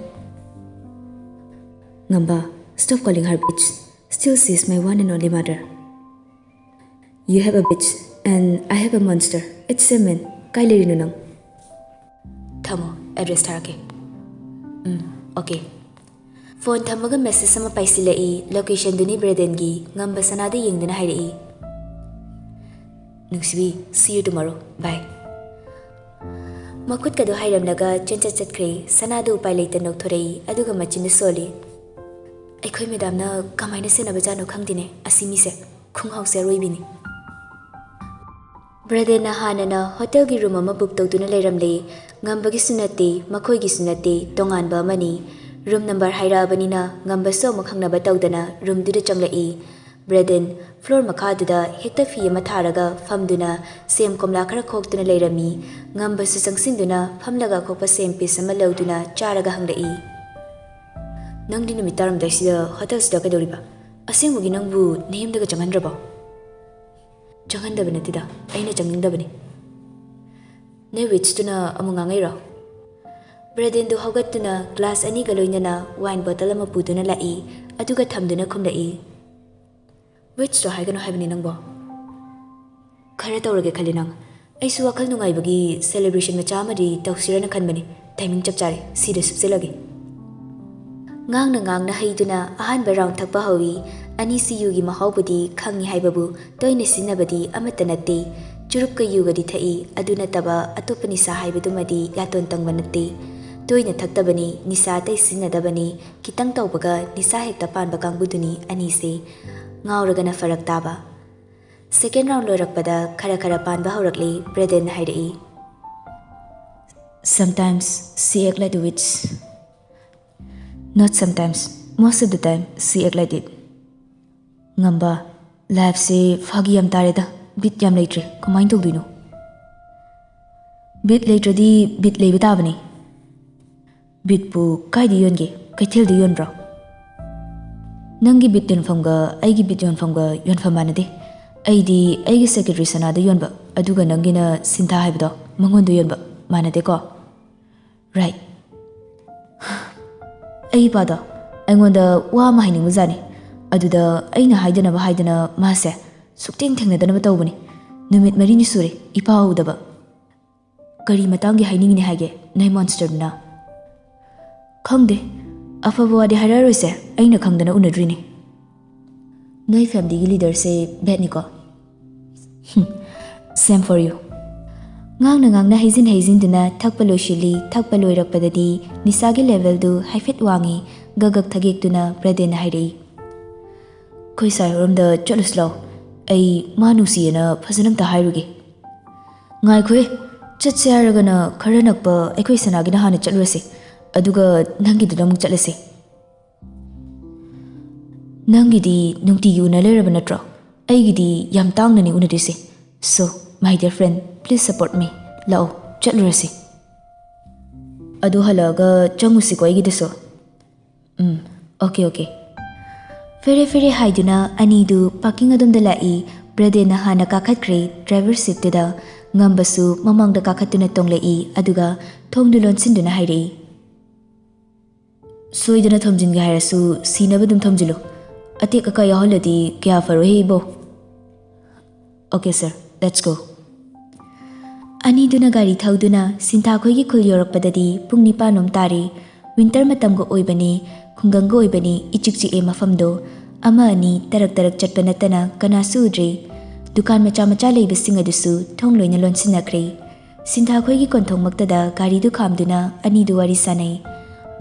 "ꯉꯝꯕ, stop calling her bitch. Still, she is my one and only mother." "You have a bitch and I have a monster. It's same man. ꯀꯥꯏ ꯂꯩꯔꯤꯅꯣ ꯅꯪ?" "ꯊꯝꯃꯣ, ꯑꯦꯗ꯭ꯔꯦꯁ ꯊꯥꯔꯛꯀꯦ꯫" "ꯎꯝ, ꯑꯣꯀꯦ꯫" ꯐꯣꯟ ꯊꯝꯃꯒ ꯃꯦꯁꯦꯖ ꯑꯃ ꯄꯥꯏꯁꯤꯜꯂꯛꯏ꯫ ꯂꯣꯀꯦꯁꯟꯗꯨꯅꯤ ꯕ꯭ꯔꯦꯗꯦꯟꯒꯤ꯫ ꯉꯝꯕ ꯁꯅꯥꯗ ꯌꯦꯡꯗꯨꯅ ꯍꯥꯏꯔꯛꯏ, "ꯅꯨꯡꯁꯤꯕꯤ, see you tomorrow. Bye." ꯃꯈꯨꯠꯀꯗꯣ ꯍꯥꯏꯔꯝꯂꯒ ꯆꯦꯟꯆꯠ ꯆꯠꯈ꯭ꯔꯦ꯫ ꯁꯅꯥꯗꯣ ꯎꯄꯥꯏ ꯂꯩꯇ ꯅꯣꯛꯊꯣꯔꯛꯏ, ꯑꯗꯨꯒ ꯃꯆꯤꯟꯗ ꯁꯣꯜꯂꯤ꯫ "ꯑꯩꯈꯣꯏ ꯃꯦꯗꯥꯝꯅ ꯀꯃꯥꯏꯅ ꯁꯦꯟꯅꯕꯖꯥꯠꯅꯣ ꯈꯪꯗꯦꯅꯦ, ꯑꯁꯤ ꯃꯤꯁꯦ꯫ ꯈꯣꯡꯍꯥꯎꯁꯦ ꯑꯔꯣꯏꯕꯤꯅꯤ꯫" ꯕ꯭ꯔꯗꯦꯟꯅ ꯍꯥꯟꯅꯅ ꯍꯣꯇꯦꯜꯒꯤ ꯔꯨꯝ ꯑꯃ ꯕꯨꯛ ꯇꯧꯗꯨꯅ ꯂꯩꯔꯝꯂꯦ꯫ ꯉꯝꯕꯒꯤꯁꯨ ꯅꯠꯇꯦ, ꯃꯈꯣꯏꯒꯤꯁꯨ ꯅꯠꯇꯦ, ꯇꯣꯉꯥꯟꯕ ꯑꯃꯅꯤ꯫ ꯔꯨꯝ ꯅꯝꯕꯔ ꯍꯥꯏꯔꯛꯑꯕꯅꯤꯅ ꯉꯝꯕꯁꯨ ꯑꯃꯨꯛ ꯍꯪꯅꯕ ꯇꯧꯗꯅ ꯔꯨꯝꯗꯨꯗ ꯆꯪꯂꯛꯏ꯫ ꯕ꯭ꯔꯦꯗꯦꯟ ꯐ꯭ꯂꯣꯔ ꯃꯈꯥꯗꯨꯗ ꯍꯦꯛꯇ ꯐꯤ ꯑꯃ ꯊꯥꯔꯒ ꯐꯝꯗꯨꯅ ꯁꯦꯝ ꯀꯣꯝꯂꯥ ꯈꯔ ꯈꯣꯛꯇꯨꯅ ꯂꯩꯔꯝꯃꯤ꯫ ꯉꯝꯕꯁꯨ ꯆꯪꯁꯤꯟꯗꯨꯅ ꯐꯝꯂꯒ ꯑꯈꯣꯛꯄ ꯁꯦꯝ ꯄꯤꯁ ꯑꯃ ꯂꯧꯗꯨꯅ ꯆꯥꯔꯒ ꯍꯪꯂꯛꯏ, "ꯅꯪꯗꯤ ꯅꯨꯃꯤꯠ ꯇꯥꯔꯝꯗꯥꯏꯁꯤꯗ ꯍꯣꯇꯦꯜꯁꯤꯗ ꯀꯩꯗꯧꯔꯤꯕ? ꯑꯁꯦꯡꯕꯒꯤ ꯅꯪꯕꯨ ꯅꯌꯨꯝꯗꯒ ꯆꯪꯍꯟꯗ꯭ꯔꯕꯣ?" "ꯆꯪꯍꯟꯗꯕ ꯅꯠꯇꯦꯗ, ꯑꯩꯅ ꯆꯪꯅꯤꯡꯗꯕꯅꯤ꯫" "ꯅꯣꯏ ꯋꯤꯠꯁꯇꯨꯅ ꯑꯃꯨꯛ ꯉꯥꯡꯉꯛꯏꯔꯣ?" ꯕ꯭ꯔꯦꯗꯦꯟꯗꯨ ꯍꯧꯒꯠꯇꯨꯅ ꯒ꯭ꯂꯥꯁ ꯑꯅꯤꯒ ꯂꯣꯏꯅꯅ ꯋꯥꯏꯟ ꯕꯣꯇꯜ ꯑꯃ ꯄꯨꯗꯨꯅ ꯂꯥꯛꯏ, ꯑꯗꯨꯒ ꯊꯝꯗꯨꯅ ꯈꯨꯝꯂꯛꯏ, "ꯋꯤꯠꯁꯇꯣ ꯍꯥꯏꯒꯅꯨ ꯍꯥꯏꯕꯅꯤ ꯅꯪꯕꯣ꯫" "ꯈꯔ ꯇꯧꯔꯒꯦ ꯈꯜꯂꯤ ꯅꯪ꯫ ꯑꯩꯁꯨ ꯋꯥꯈꯜ ꯅꯨꯡꯉꯥꯏꯕꯒꯤ ꯁꯦꯂꯦꯕ꯭ꯔꯦꯁꯟ ꯃꯆꯥ ꯑꯃꯗꯤ ꯇꯧꯁꯤꯔꯅ ꯈꯟꯕꯅꯤ꯫ ꯇꯥꯏꯃꯤꯡ ꯆꯞ ꯆꯥꯔꯦ, ꯁꯤꯗ ꯁꯨꯞꯆꯜꯂꯒꯦ꯫" ꯉꯥꯡꯅ ꯉꯥꯡꯅ ꯍꯩꯗꯨꯅ ꯑꯍꯥꯟꯕ ꯔꯥꯎꯟ ꯊꯛꯄ ꯍꯧꯏ꯫ ꯑꯅꯤꯁꯤ ꯌꯨꯒꯤ ꯃꯍꯥꯎꯕꯨꯗꯤ ꯈꯪꯏ ꯍꯥꯏꯕꯕꯨ ꯇꯣꯏꯅ ꯁꯤꯖꯤꯟꯅꯕꯗꯤ ꯑꯃꯠꯇ ꯅꯠꯇꯦ꯫ ꯆꯨꯔꯨꯞꯀ ꯌꯨꯒꯗꯤ ꯊꯛꯏ, ꯑꯗꯨ ꯅꯠꯇꯕ ꯑꯇꯣꯞꯄ ꯅꯤꯁꯥ ꯍꯥꯏꯕꯗꯨꯃꯗꯤ ꯌꯥꯇꯣꯟ ꯇꯪꯕ ꯅꯠꯇꯦ꯫ ꯇꯣꯏꯅ ꯊꯛꯇꯕꯅꯤ, ꯅꯤꯁꯥ ꯑꯇꯩ ꯁꯤꯖꯤꯟꯅꯗꯕꯅꯤ, ꯈꯤꯇꯪ ꯇꯧꯕꯒ ꯅꯤꯁꯥ ꯍꯦꯛꯇ ꯄꯥꯟꯕ ꯀꯥꯡꯕꯨꯗꯨꯅꯤ ꯑꯅꯤꯁꯦ꯫ ꯉꯥꯎꯔꯒꯅ ꯐꯔꯛ ꯇꯥꯕ꯫ ꯁꯦꯀꯦꯟ ꯔꯥꯎꯟ ꯂꯣꯏꯔꯛꯄꯗ ꯈꯔ ꯈꯔ ꯄꯥꯟꯕ ꯍꯧꯔꯛꯂꯦ꯫ ꯕ꯭ꯔꯦꯗꯦꯟꯅ ꯍꯥꯏꯔꯛꯏ, "Sometimes she act like the witch. Not sometimes, most of the time she act like it." "ꯉꯝꯕ, ꯂꯥꯏꯐꯁꯦ ꯐꯥꯒꯤ ꯌꯥꯝ ꯇꯥꯔꯦꯗ, ꯕꯤꯠ ꯌꯥꯝ ꯂꯩꯇ꯭ꯔꯦ, ꯀꯃꯥꯏꯅ ꯇꯧꯗꯣꯏꯅꯣ?" "ꯕꯤꯠ ꯂꯩꯇ꯭ꯔꯗꯤ ꯕꯤꯠ ꯂꯩꯕ ꯇꯥꯕꯅꯤ꯫" "ꯕꯤꯠꯄꯨ ꯀꯥꯏꯗ ꯌꯣꯟꯒꯦ? ꯀꯩꯊꯦꯜꯗ ꯌꯣꯟꯕ꯭ꯔꯣ?" "ꯅꯪꯒꯤ ꯕꯤꯠ ꯌꯣꯟꯐꯝꯒ ꯑꯩꯒꯤ ꯕꯤꯠ ꯌꯣꯟꯐꯝꯒ ꯌꯣꯟꯐꯝ ꯃꯥꯟꯅꯗꯦ꯫ ꯑꯩꯗꯤ ꯑꯩꯒꯤ ꯁꯦꯀ꯭ꯔꯦꯇꯔꯤ ꯁꯅꯥꯗ ꯌꯣꯟꯕ, ꯑꯗꯨꯒ ꯅꯪꯒꯤꯅ ꯁꯤꯟꯊꯥ ꯍꯥꯏꯕꯗꯣ, ꯃꯉꯣꯟꯗ ꯌꯣꯟꯕ, ꯃꯥꯟꯅꯗꯦꯀꯣ?" "ꯔꯥꯏꯠ꯫" ꯑꯩ ꯏꯄꯥꯗꯣ ꯑꯩꯉꯣꯟꯗ ꯋꯥ ꯑꯃ ꯍꯥꯏꯅꯤꯡꯕꯖꯥꯠꯅꯤ꯫ ꯑꯗꯨꯗ ꯑꯩꯅ ꯍꯥꯏꯗꯅꯕ ꯍꯥꯏꯗꯅ ꯃꯥꯁꯦ ꯁꯨꯛꯊꯦꯡ ꯊꯦꯡꯅꯗꯅꯕ ꯇꯧꯕꯅꯤ꯫ ꯅꯨꯃꯤꯠ ꯃꯔꯤꯅꯤ ꯁꯨꯔꯦ ꯏꯄꯥ ꯎꯗꯕ꯫ "ꯀꯔꯤ ꯃꯇꯥꯡꯒꯤ ꯍꯥꯏꯅꯤꯡꯉꯤꯅꯦ ꯍꯥꯏꯒꯦ ꯅꯣꯏ ꯃꯣꯟꯁꯇꯔꯗꯨꯅ?" "ꯈꯪꯗꯦ, ꯑꯐꯕ ꯋꯥꯗꯤ ꯍꯥꯏꯔꯛꯑꯔꯣꯏꯁꯦ, ꯑꯩꯅ ꯈꯪꯗꯅ ꯎꯅꯗ꯭ꯔꯤꯅꯦ꯫ ꯅꯣꯏ ꯐꯦꯃꯤꯂꯤꯒꯤ ꯂꯤꯗꯔꯁꯦ ꯕꯦꯠꯅꯤꯀꯣ?" "Same for you." ꯉꯥꯡꯅ ꯉꯥꯡꯅ ꯍꯩꯖꯤꯟ ꯍꯩꯖꯤꯟꯗꯨꯅ ꯊꯛꯄ ꯂꯣꯏꯁꯤꯜꯂꯤ꯫ ꯊꯛꯄ ꯂꯣꯏꯔꯛꯄꯗꯗꯤ ꯅꯤꯁꯥꯒꯤ ꯂꯦꯚꯦꯜꯗꯨ ꯍꯥꯏꯐꯦꯠ ꯋꯥꯡꯉꯤ꯫ ꯒꯛ ꯒꯛ ꯊꯛ ꯌꯦꯛꯇꯨꯅ ꯕ꯭ꯔꯗꯦꯟꯅ ꯍꯥꯏꯔꯛꯏ, "ꯑꯩꯈꯣꯏ ꯁꯥꯏ ꯍꯣꯏꯔꯣꯝꯗ ꯆꯠꯂꯨꯁꯤ ꯂꯥꯎ꯫ ꯑꯩ ꯃꯥ ꯅꯨꯡꯁꯤꯌꯦꯅ ꯐꯖꯅ ꯑꯝꯇ ꯍꯥꯏꯔꯨꯒꯦ꯫" "ꯉꯥꯏꯈꯣꯍꯦ, ꯆꯠꯁꯦ ꯍꯥꯏꯔꯒꯅ ꯈꯔ ꯅꯛꯄ ꯑꯩꯈꯣꯏ ꯁꯅꯥꯒꯤꯅ ꯍꯥꯟꯅ ꯆꯠꯂꯨꯔꯁꯦ, ꯑꯗꯨꯒ ꯅꯪꯒꯤꯗꯨꯗ ꯑꯃꯨꯛ ꯆꯠꯂꯁꯦ꯫" "ꯅꯪꯒꯤꯗꯤ ꯅꯨꯡꯇꯤꯒꯤ ꯎꯅ ꯂꯩꯔꯕ ꯅꯠꯇ꯭ꯔꯣ? ꯑꯩꯒꯤꯗꯤ ꯌꯥꯝ ꯇꯥꯡꯅꯅꯤ ꯎꯅꯗꯣꯏꯁꯦ꯫ So, my dear friend, please support me. ꯂꯥꯛꯑꯣ, ꯆꯠꯂꯨꯔꯁꯤ꯫ ꯑꯗꯨ ꯍꯜꯂꯛꯑꯒ ꯆꯪꯉꯨꯁꯤꯀꯣ ꯑꯩꯒꯤꯗꯁꯨ꯫" "ꯎꯝ, okay, okay." ꯐꯦꯔꯦ ꯐꯦꯔꯦ ꯍꯥꯏꯗꯨꯅ ꯑꯅꯤꯗꯨ ꯄꯥꯔꯀꯤꯡ ꯑꯗꯣꯝꯗ ꯂꯥꯛꯏ꯫ ꯕ꯭ꯔꯗꯦꯟꯅ ꯍꯥꯟꯅ ꯀꯥꯈꯠꯈ꯭ꯔꯦ ꯗ꯭ꯔꯥꯏꯚꯔ ꯁꯤꯠꯇꯨꯗ꯫ ꯉꯝꯕꯁꯨ ꯃꯃꯥꯡꯗ ꯀꯥꯈꯠꯇꯨꯅ ꯇꯣꯡꯂꯛꯏ, ꯑꯗꯨꯒ ꯊꯣꯡꯗꯨ ꯂꯣꯟꯁꯤꯟꯗꯨꯅ ꯍꯥꯏꯔꯛꯏ, "ꯁꯣꯏꯗꯅ ꯊꯣꯝꯖꯤꯟꯒꯦ ꯍꯥꯏꯔꯁꯨ ꯁꯤꯅꯕ ꯑꯗꯨꯝ ꯊꯣꯝꯖꯤꯜꯂꯨ꯫ ꯑꯇꯦꯛ ꯑꯀꯥꯏ ꯌꯥꯎꯍꯜꯂꯗꯤ ꯀꯌꯥ ꯐꯔꯣꯏꯍꯦ ꯏꯕꯣ꯫" "Okay sir, let's go." ꯑꯅꯤꯗꯨꯅ ꯒꯥꯔꯤ ꯊꯧꯗꯨꯅ ꯁꯤꯟꯊꯥꯈꯣꯏꯒꯤ ꯈꯨꯜ ꯌꯧꯔꯛꯄꯗꯗꯤ ꯄꯨꯡ ꯅꯤꯄꯥꯟ ꯂꯣꯝ ꯇꯥꯔꯦ꯫ ꯋꯤꯟꯇꯔ ꯃꯇꯝꯒ ꯑꯣꯏꯕꯅꯤ, ꯈꯨꯡꯒꯪꯒ ꯑꯣꯏꯕꯅꯤ, ꯏꯆꯤꯛ ꯆꯤꯛꯑꯦ ꯃꯐꯝꯗꯣ꯫ ꯑꯃ ꯑꯅꯤ ꯇꯔꯛ ꯇꯔꯛ ꯆꯠꯄ ꯅꯠꯇꯅ ꯀꯅꯥꯁꯨ ꯎꯗ꯭ꯔꯦ꯫ ꯗꯨꯀꯥꯟ ꯃꯆꯥ ꯃꯆꯥ ꯂꯩꯕꯁꯤꯡ ꯑꯗꯨꯁꯨ ꯊꯣꯡ ꯂꯣꯏꯅ ꯂꯣꯟꯁꯤꯟꯅꯈ꯭ꯔꯦ꯫ ꯁꯤꯟꯊꯥꯈꯣꯏꯒꯤ ꯀꯣꯟꯊꯣꯡꯃꯛꯇꯗ ꯒꯥꯔꯤꯗꯨ ꯈꯥꯝꯗꯨꯅ ꯑꯅꯤꯗꯨ ꯋꯥꯔꯤ ꯁꯥꯅꯩ꯫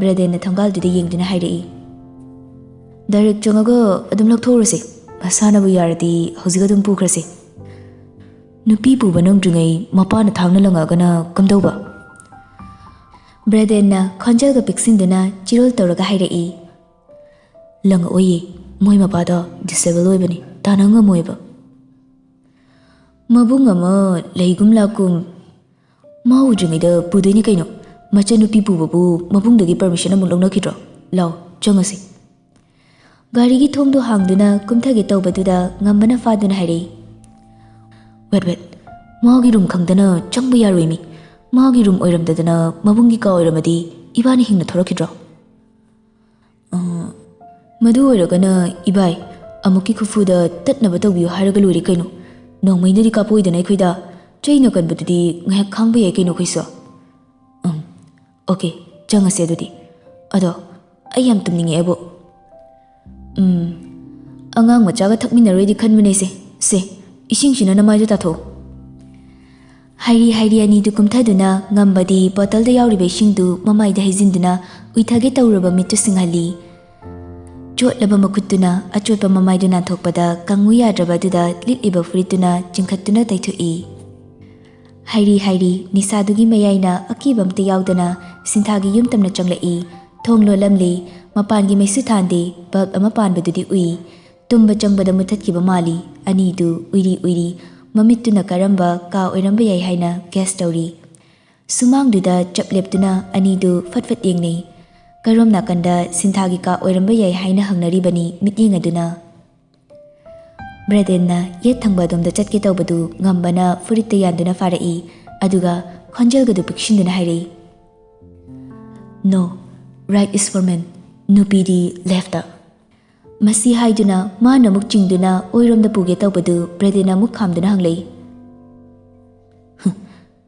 ꯕ꯭ꯔꯗꯦꯟꯅ ꯊꯣꯡꯒꯥꯜꯗꯨꯗ ꯌꯦꯡꯗꯨꯅ ꯍꯥꯏꯔꯛꯏ, "ꯗꯥꯏꯔꯦꯛ ꯆꯪꯉꯒ ꯑꯗꯨꯝ ꯂꯧꯊꯣꯛꯎꯔꯁꯦ꯫ ꯃꯁꯥꯅꯕꯨ ꯌꯥꯔꯗꯤ ꯍꯧꯖꯤꯛ ꯑꯗꯨꯝ ꯄꯨꯈ꯭ꯔꯁꯦ꯫ ꯅꯨꯄꯤ ꯄꯨꯕ ꯅꯪꯗ꯭ꯔꯤꯉꯩ ꯃꯄꯥꯅ ꯊꯥꯡꯅ ꯂꯪꯉꯛꯑꯒꯅ ꯀꯝꯗꯧꯕ?" ꯕ꯭ꯔꯗꯦꯟꯅ ꯈꯣꯟꯖꯦꯜꯒ ꯄꯤꯛꯁꯤꯟꯗꯨꯅ ꯆꯤꯔꯣꯜ ꯇꯧꯔꯒ ꯍꯥꯏꯔꯛꯏ, "ꯂꯪꯉꯛꯑꯣꯏꯌꯦ, ꯃꯣꯏ ꯃꯄꯥꯗꯣ ꯗꯤꯁꯦꯕꯜ ꯑꯣꯏꯕꯅꯤ, ꯇꯥꯟꯅ ꯉꯝꯃꯣꯏꯕ꯫ ꯃꯕꯨꯡ ꯑꯃ ꯂꯩꯒꯨꯝ ꯂꯥꯛꯀꯨꯝ꯫ ꯃꯥ ꯎꯗ꯭ꯔꯤꯉꯩꯗ ꯄꯨꯗꯣꯏꯅꯤ ꯀꯩꯅꯣ꯫ ꯃꯆꯟꯅꯨꯄꯤ ꯄꯨꯕꯕꯨ ꯃꯕꯨꯡꯗꯒꯤ ꯄꯔꯃꯤꯁꯟ ꯑꯃꯨꯛ ꯂꯧꯅꯈꯤꯗ꯭ꯔꯣ? ꯂꯥꯎ, ꯆꯪꯉꯁꯤ꯫" ꯒꯥꯔꯤꯒꯤ ꯊꯣꯡꯗꯣ ꯍꯥꯡꯗꯨꯅ ꯀꯨꯝꯊꯒꯦ ꯇꯧꯕꯗꯨꯗ ꯉꯝꯕꯅ ꯐꯥꯗꯨꯅ ꯍꯥꯏꯔꯛꯏ, "Wait, wait, ꯃꯥꯒꯤ ꯔꯨꯝ ꯈꯪꯗꯅ ꯆꯪꯕ ꯌꯥꯔꯣꯏ ꯃꯤ꯫ ꯃꯥꯒꯤ ꯔꯨꯝ ꯑꯣꯏꯔꯝꯗꯗꯅ ꯃꯕꯨꯡꯒꯤ ꯀꯥ ꯑꯣꯏꯔꯝꯃꯗꯤ ꯏꯕꯥꯅꯤ ꯍꯤꯡꯅ ꯊꯣꯔꯛꯈꯤꯗ꯭ꯔꯣ?" "ꯑ, ꯃꯗꯨ ꯑꯣꯏꯔꯒꯅ ꯏꯕꯥꯏ, ꯑꯃꯨꯛꯀꯤ ꯈꯨꯐꯨꯗ ꯇꯠꯅꯕ ꯇꯧꯕꯤꯌꯨ ꯍꯥꯏꯔꯒ ꯂꯣꯏꯔꯦ ꯀꯩꯅꯣ꯫ ꯅꯣꯡꯃꯩꯅꯗꯤ ꯀꯥꯞꯄꯣꯏꯗꯅ ꯑꯩꯈꯣꯏꯗ꯫ ꯆꯩꯅ ꯀꯟꯕꯗꯨꯗꯤ ꯉꯥꯏꯍꯥꯛ ꯈꯥꯡꯕ ꯌꯥꯏ ꯀꯩꯅꯣ ꯑꯩꯈꯣꯏꯁꯨ꯫ ꯎꯝ, okay, ꯆꯪꯉꯁꯦ ꯑꯗꯨꯗꯤ꯫ ꯑꯗꯣ ꯑꯩ ꯌꯥꯝ ꯇꯨꯝꯅꯤꯡꯉꯛꯑꯦꯕꯣ꯫ ꯎꯝ, ꯑꯉꯥꯡ ꯃꯆꯥꯒ ꯊꯛꯃꯤꯟꯅꯔꯣꯏꯗꯤ ꯈꯟꯕꯅꯦ ꯁꯦ꯫ ꯁꯦ, ꯏꯁꯤꯡꯁꯤꯅ ꯅꯃꯥꯏꯗꯣ ꯇꯥꯊꯣꯛꯑꯣ꯫" ꯍꯥꯏꯔꯤ ꯍꯥꯏꯔꯤ ꯑꯅꯤꯗꯨ ꯀꯨꯝꯊꯗꯨꯅ ꯉꯝꯕꯗꯤ ꯕꯣꯇꯜꯗ ꯌꯥꯎꯔꯤꯕ ꯏꯁꯤꯡꯗꯨ ꯃꯃꯥꯏꯗ ꯍꯩꯖꯤꯟꯗꯨꯅ ꯎꯏꯊꯒꯦ ꯇꯧꯔꯨꯔꯕ ꯃꯤꯠꯇꯨ ꯁꯤꯡꯍꯜꯂꯤ꯫ ꯆꯣꯠꯂꯕ ꯃꯈꯨꯠꯇꯨꯅ ꯑꯆꯣꯠꯄ ꯃꯃꯥꯏꯗꯨ ꯅꯥꯟꯊꯣꯛꯄꯗ ꯀꯪꯉꯨ ꯌꯥꯗ꯭ꯔꯕ ꯑꯗꯨꯗ ꯂꯤꯠꯂꯤꯕ ꯐꯨꯔꯤꯠꯇꯨꯅ ꯆꯤꯡꯈꯠꯇꯨꯅ ꯇꯩꯊꯣꯛꯏ꯫ ꯍꯥꯏꯔꯤ ꯍꯥꯏꯔꯤ ꯅꯤꯁꯥꯗꯨꯒꯤ ꯃꯌꯥꯏꯅ ꯑꯀꯤꯕ ꯑꯝꯇ ꯌꯥꯎꯗꯅ ꯁꯤꯟꯊꯥꯒꯤ ꯌꯨꯝ ꯇꯝꯅ ꯆꯪꯂꯛꯏ꯫ ꯊꯣꯡ ꯂꯣꯜꯂꯝꯂꯤ꯫ ꯃꯄꯥꯟꯒꯤ ꯃꯩꯁꯨ ꯊꯥꯟꯗꯦ꯫ ꯕꯜꯕ ꯑꯃ ꯄꯥꯟꯕꯗꯨꯗꯤ ꯎꯏ꯫ ꯇꯨꯝꯕ ꯆꯪꯕꯗ ꯃꯨꯊꯠꯈꯤꯕ ꯃꯥꯜꯂꯤ꯫ ꯑꯅꯤꯗꯨ ꯎꯏꯔꯤ ꯎꯏꯔꯤ ꯃꯃꯤꯠꯇꯨꯅ ꯀꯔꯝꯕ ꯀꯥ ꯑꯣꯏꯔꯝꯕ ꯌꯥꯏ ꯍꯥꯏꯅ ꯒꯦꯁ ꯇꯧꯔꯤ꯫ ꯁꯨꯃꯥꯡꯗꯨꯗ ꯆꯞ ꯂꯦꯞꯇꯨꯅ ꯑꯅꯤꯗꯨ ꯐꯠ ꯐꯠ ꯌꯦꯡꯅꯩ꯫ ꯀꯔꯣꯝ ꯅꯥꯀꯟꯗ ꯁꯤꯟꯊꯥꯒꯤ ꯀꯥ ꯑꯣꯏꯔꯝꯕ ꯌꯥꯏ ꯍꯥꯏꯅ ꯍꯪꯅꯔꯤꯕꯅꯤ ꯃꯤꯠꯌꯦꯡ ꯑꯗꯨꯅ꯫ ꯕ꯭ꯔꯦꯗꯦꯟꯅ ꯌꯦꯠ ꯊꯪꯕ ꯑꯗꯣꯝꯗ ꯆꯠꯀꯦ ꯇꯧꯕꯗꯨ ꯉꯝꯕꯅ ꯐꯨꯔꯤꯠꯇ ꯌꯥꯟꯗꯨꯅ ꯐꯥꯔꯛꯏ꯫ ꯑꯗꯨꯒ ꯈꯣꯟꯖꯦꯜꯒꯗꯨ ꯄꯤꯛꯁꯤꯟꯗꯨꯅ ꯍꯥꯏꯔꯛꯏ, "No, right is for men. ꯅꯨꯄꯤꯗꯤ ꯂꯦꯐꯇ꯫" ꯃꯁꯤ ꯍꯥꯏꯗꯨꯅ ꯃꯥꯅ ꯑꯃꯨꯛ ꯆꯤꯡꯗꯨꯅ ꯑꯣꯏꯔꯣꯝꯗ ꯄꯨꯒꯦ ꯇꯧꯕꯗꯨ ꯕ꯭ꯔꯦꯗꯦꯟꯅ ꯑꯃꯨꯛ ꯈꯥꯝꯗꯨꯅ ꯍꯪꯂꯛꯏ, "ꯍꯨꯝ,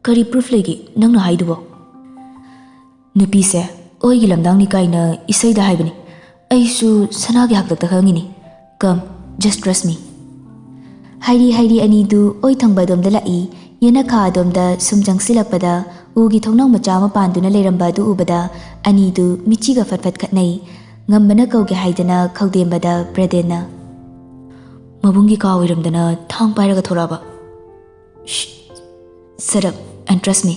ꯀꯔꯤ ꯄ꯭ꯔꯨꯐ ꯂꯩꯒꯦ ꯅꯪꯅ ꯍꯥꯏꯗꯨꯕꯣ?" "ꯅꯨꯄꯤꯁꯦ ꯑꯣꯏꯒꯤ ꯂꯝꯗꯥꯡꯅꯤ ꯀꯥꯏꯅ ꯏꯁꯩꯗ ꯍꯥꯏꯕꯅꯤ꯫ ꯑꯩꯁꯨ ꯁꯅꯥꯒꯤ ꯍꯥꯛꯇꯛꯇ ꯈꯪꯉꯤꯅꯤ꯫ Come, just trust me." ꯍꯥꯏꯔꯤ ꯍꯥꯏꯔꯤ ꯑꯅꯤꯗꯨ ꯑꯣꯏ ꯊꯪꯕ ꯑꯗꯣꯝꯗ ꯂꯥꯛꯏ꯫ ꯌꯦꯅꯈꯥ ꯑꯗꯣꯝꯗ ꯁꯨꯝ ꯆꯪꯁꯤꯜꯂꯛꯄꯗ ꯎꯒꯤ ꯊꯣꯡꯅꯥꯎ ꯃꯆꯥ ꯑꯃ ꯄꯥꯟꯗꯨꯅ ꯂꯩꯔꯝꯕ ꯑꯗꯨ ꯎꯕꯗ ꯑꯅꯤꯗꯨ ꯃꯤꯠꯆꯤꯒ ꯐꯠ ꯐꯠ ꯈꯠꯅꯩ꯫ ꯉꯝꯕꯅ ꯀꯧꯒꯦ ꯍꯥꯏꯗꯅ ꯈꯧꯗꯦꯝꯕꯗ ꯕ꯭ꯔꯦꯗꯦꯟꯅ, "ꯃꯕꯨꯡꯒꯤ ꯀꯥ ꯑꯣꯏꯔꯝꯗꯅ ꯊꯥꯡ ꯄꯥꯏꯔꯒ ꯊꯣꯔꯛꯑꯕ?" "ꯁ꯭ꯁ, shut up and trust me."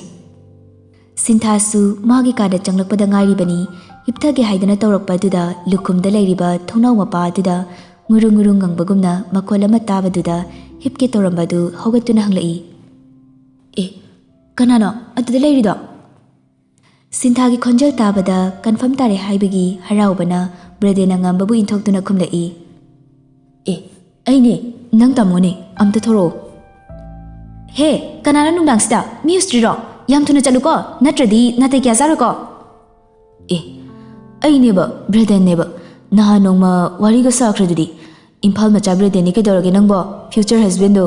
ꯁꯤꯟꯊꯥꯁꯨ ꯃꯥꯒꯤ ꯀꯥꯗ ꯆꯪꯂꯛꯄꯗ ꯉꯥꯏꯔꯤꯕꯅꯤ꯫ ꯍꯤꯞꯊꯒꯦ ꯍꯥꯏꯗꯅ ꯇꯧꯔꯛꯄ ꯑꯗꯨꯗ ꯂꯨꯈꯨꯝꯗ ꯂꯩꯔꯤꯕ ꯊꯣꯡꯅꯥꯎ ꯃꯄꯥ ꯑꯗꯨꯗ ꯉꯨꯔꯨꯡ ꯉꯨꯔꯨꯡ ꯉꯪꯕꯒꯨꯝꯅ ꯃꯈꯣꯜ ꯑꯃ ꯇꯥꯕꯗꯨꯗ ꯍꯤꯞꯀꯦ ꯇꯧꯔꯝꯕꯗꯨ ꯍꯧꯒꯠꯇꯨꯅ ꯍꯪꯂꯛꯏ, "ꯑꯦ, ꯀꯅꯥꯅꯣ ꯑꯗꯨꯗ ꯂꯩꯔꯤꯗꯣ?" ꯁꯤꯟꯊꯥꯒꯤ ꯈꯣꯟꯖꯦꯜ ꯇꯥꯕꯗ ꯀꯟꯐꯥꯔꯝ ꯇꯥꯔꯦ ꯍꯥꯏꯕꯒꯤ ꯍꯔꯥꯎꯕꯅ ꯕ꯭ꯔꯦꯗꯦꯟꯅ ꯉꯝꯕꯕꯨ ꯏꯟꯊꯣꯛꯇꯨꯅ ꯈꯨꯝꯂꯛꯏ, "ꯑꯦ, ꯑꯩꯅꯦ, ꯅꯪ ꯇꯥꯃꯣꯅꯦ, ꯑꯝꯇ ꯊꯣꯔꯛꯑꯣ꯫" "ꯍꯦ, ꯀꯅꯥꯅꯣ ꯅꯨꯡꯗꯥꯡꯁꯤꯗ? ꯃꯤ ꯎꯁꯤꯇ꯭ꯔꯤꯔꯣ? ꯌꯥꯝ ꯊꯨꯅ ꯆꯠꯂꯨꯀꯣ, ꯅꯠꯇ꯭ꯔꯗꯤ ꯅꯥꯇꯩ ꯀꯌꯥ ꯆꯥꯔꯣꯏꯀꯣ꯫" "ꯑꯦ, ꯑꯩꯅꯦꯕ, ꯕ꯭ꯔꯦꯗꯦꯟꯅꯦꯕ꯫ ꯅꯍꯥꯟ ꯅꯣꯡꯃ ꯋꯥꯔꯤꯒ ꯁꯥꯈ꯭ꯔꯗꯨꯗꯤ꯫ ꯏꯝꯐꯥꯜ ꯃꯆꯥ ꯕ꯭ꯔꯦꯗꯦꯟꯅꯤ ꯀꯩꯗꯧꯔꯒꯦ ꯅꯪꯕꯣ? ꯐ꯭ꯌꯨꯆꯔ ꯍꯁꯕꯦꯟꯗꯣ꯫"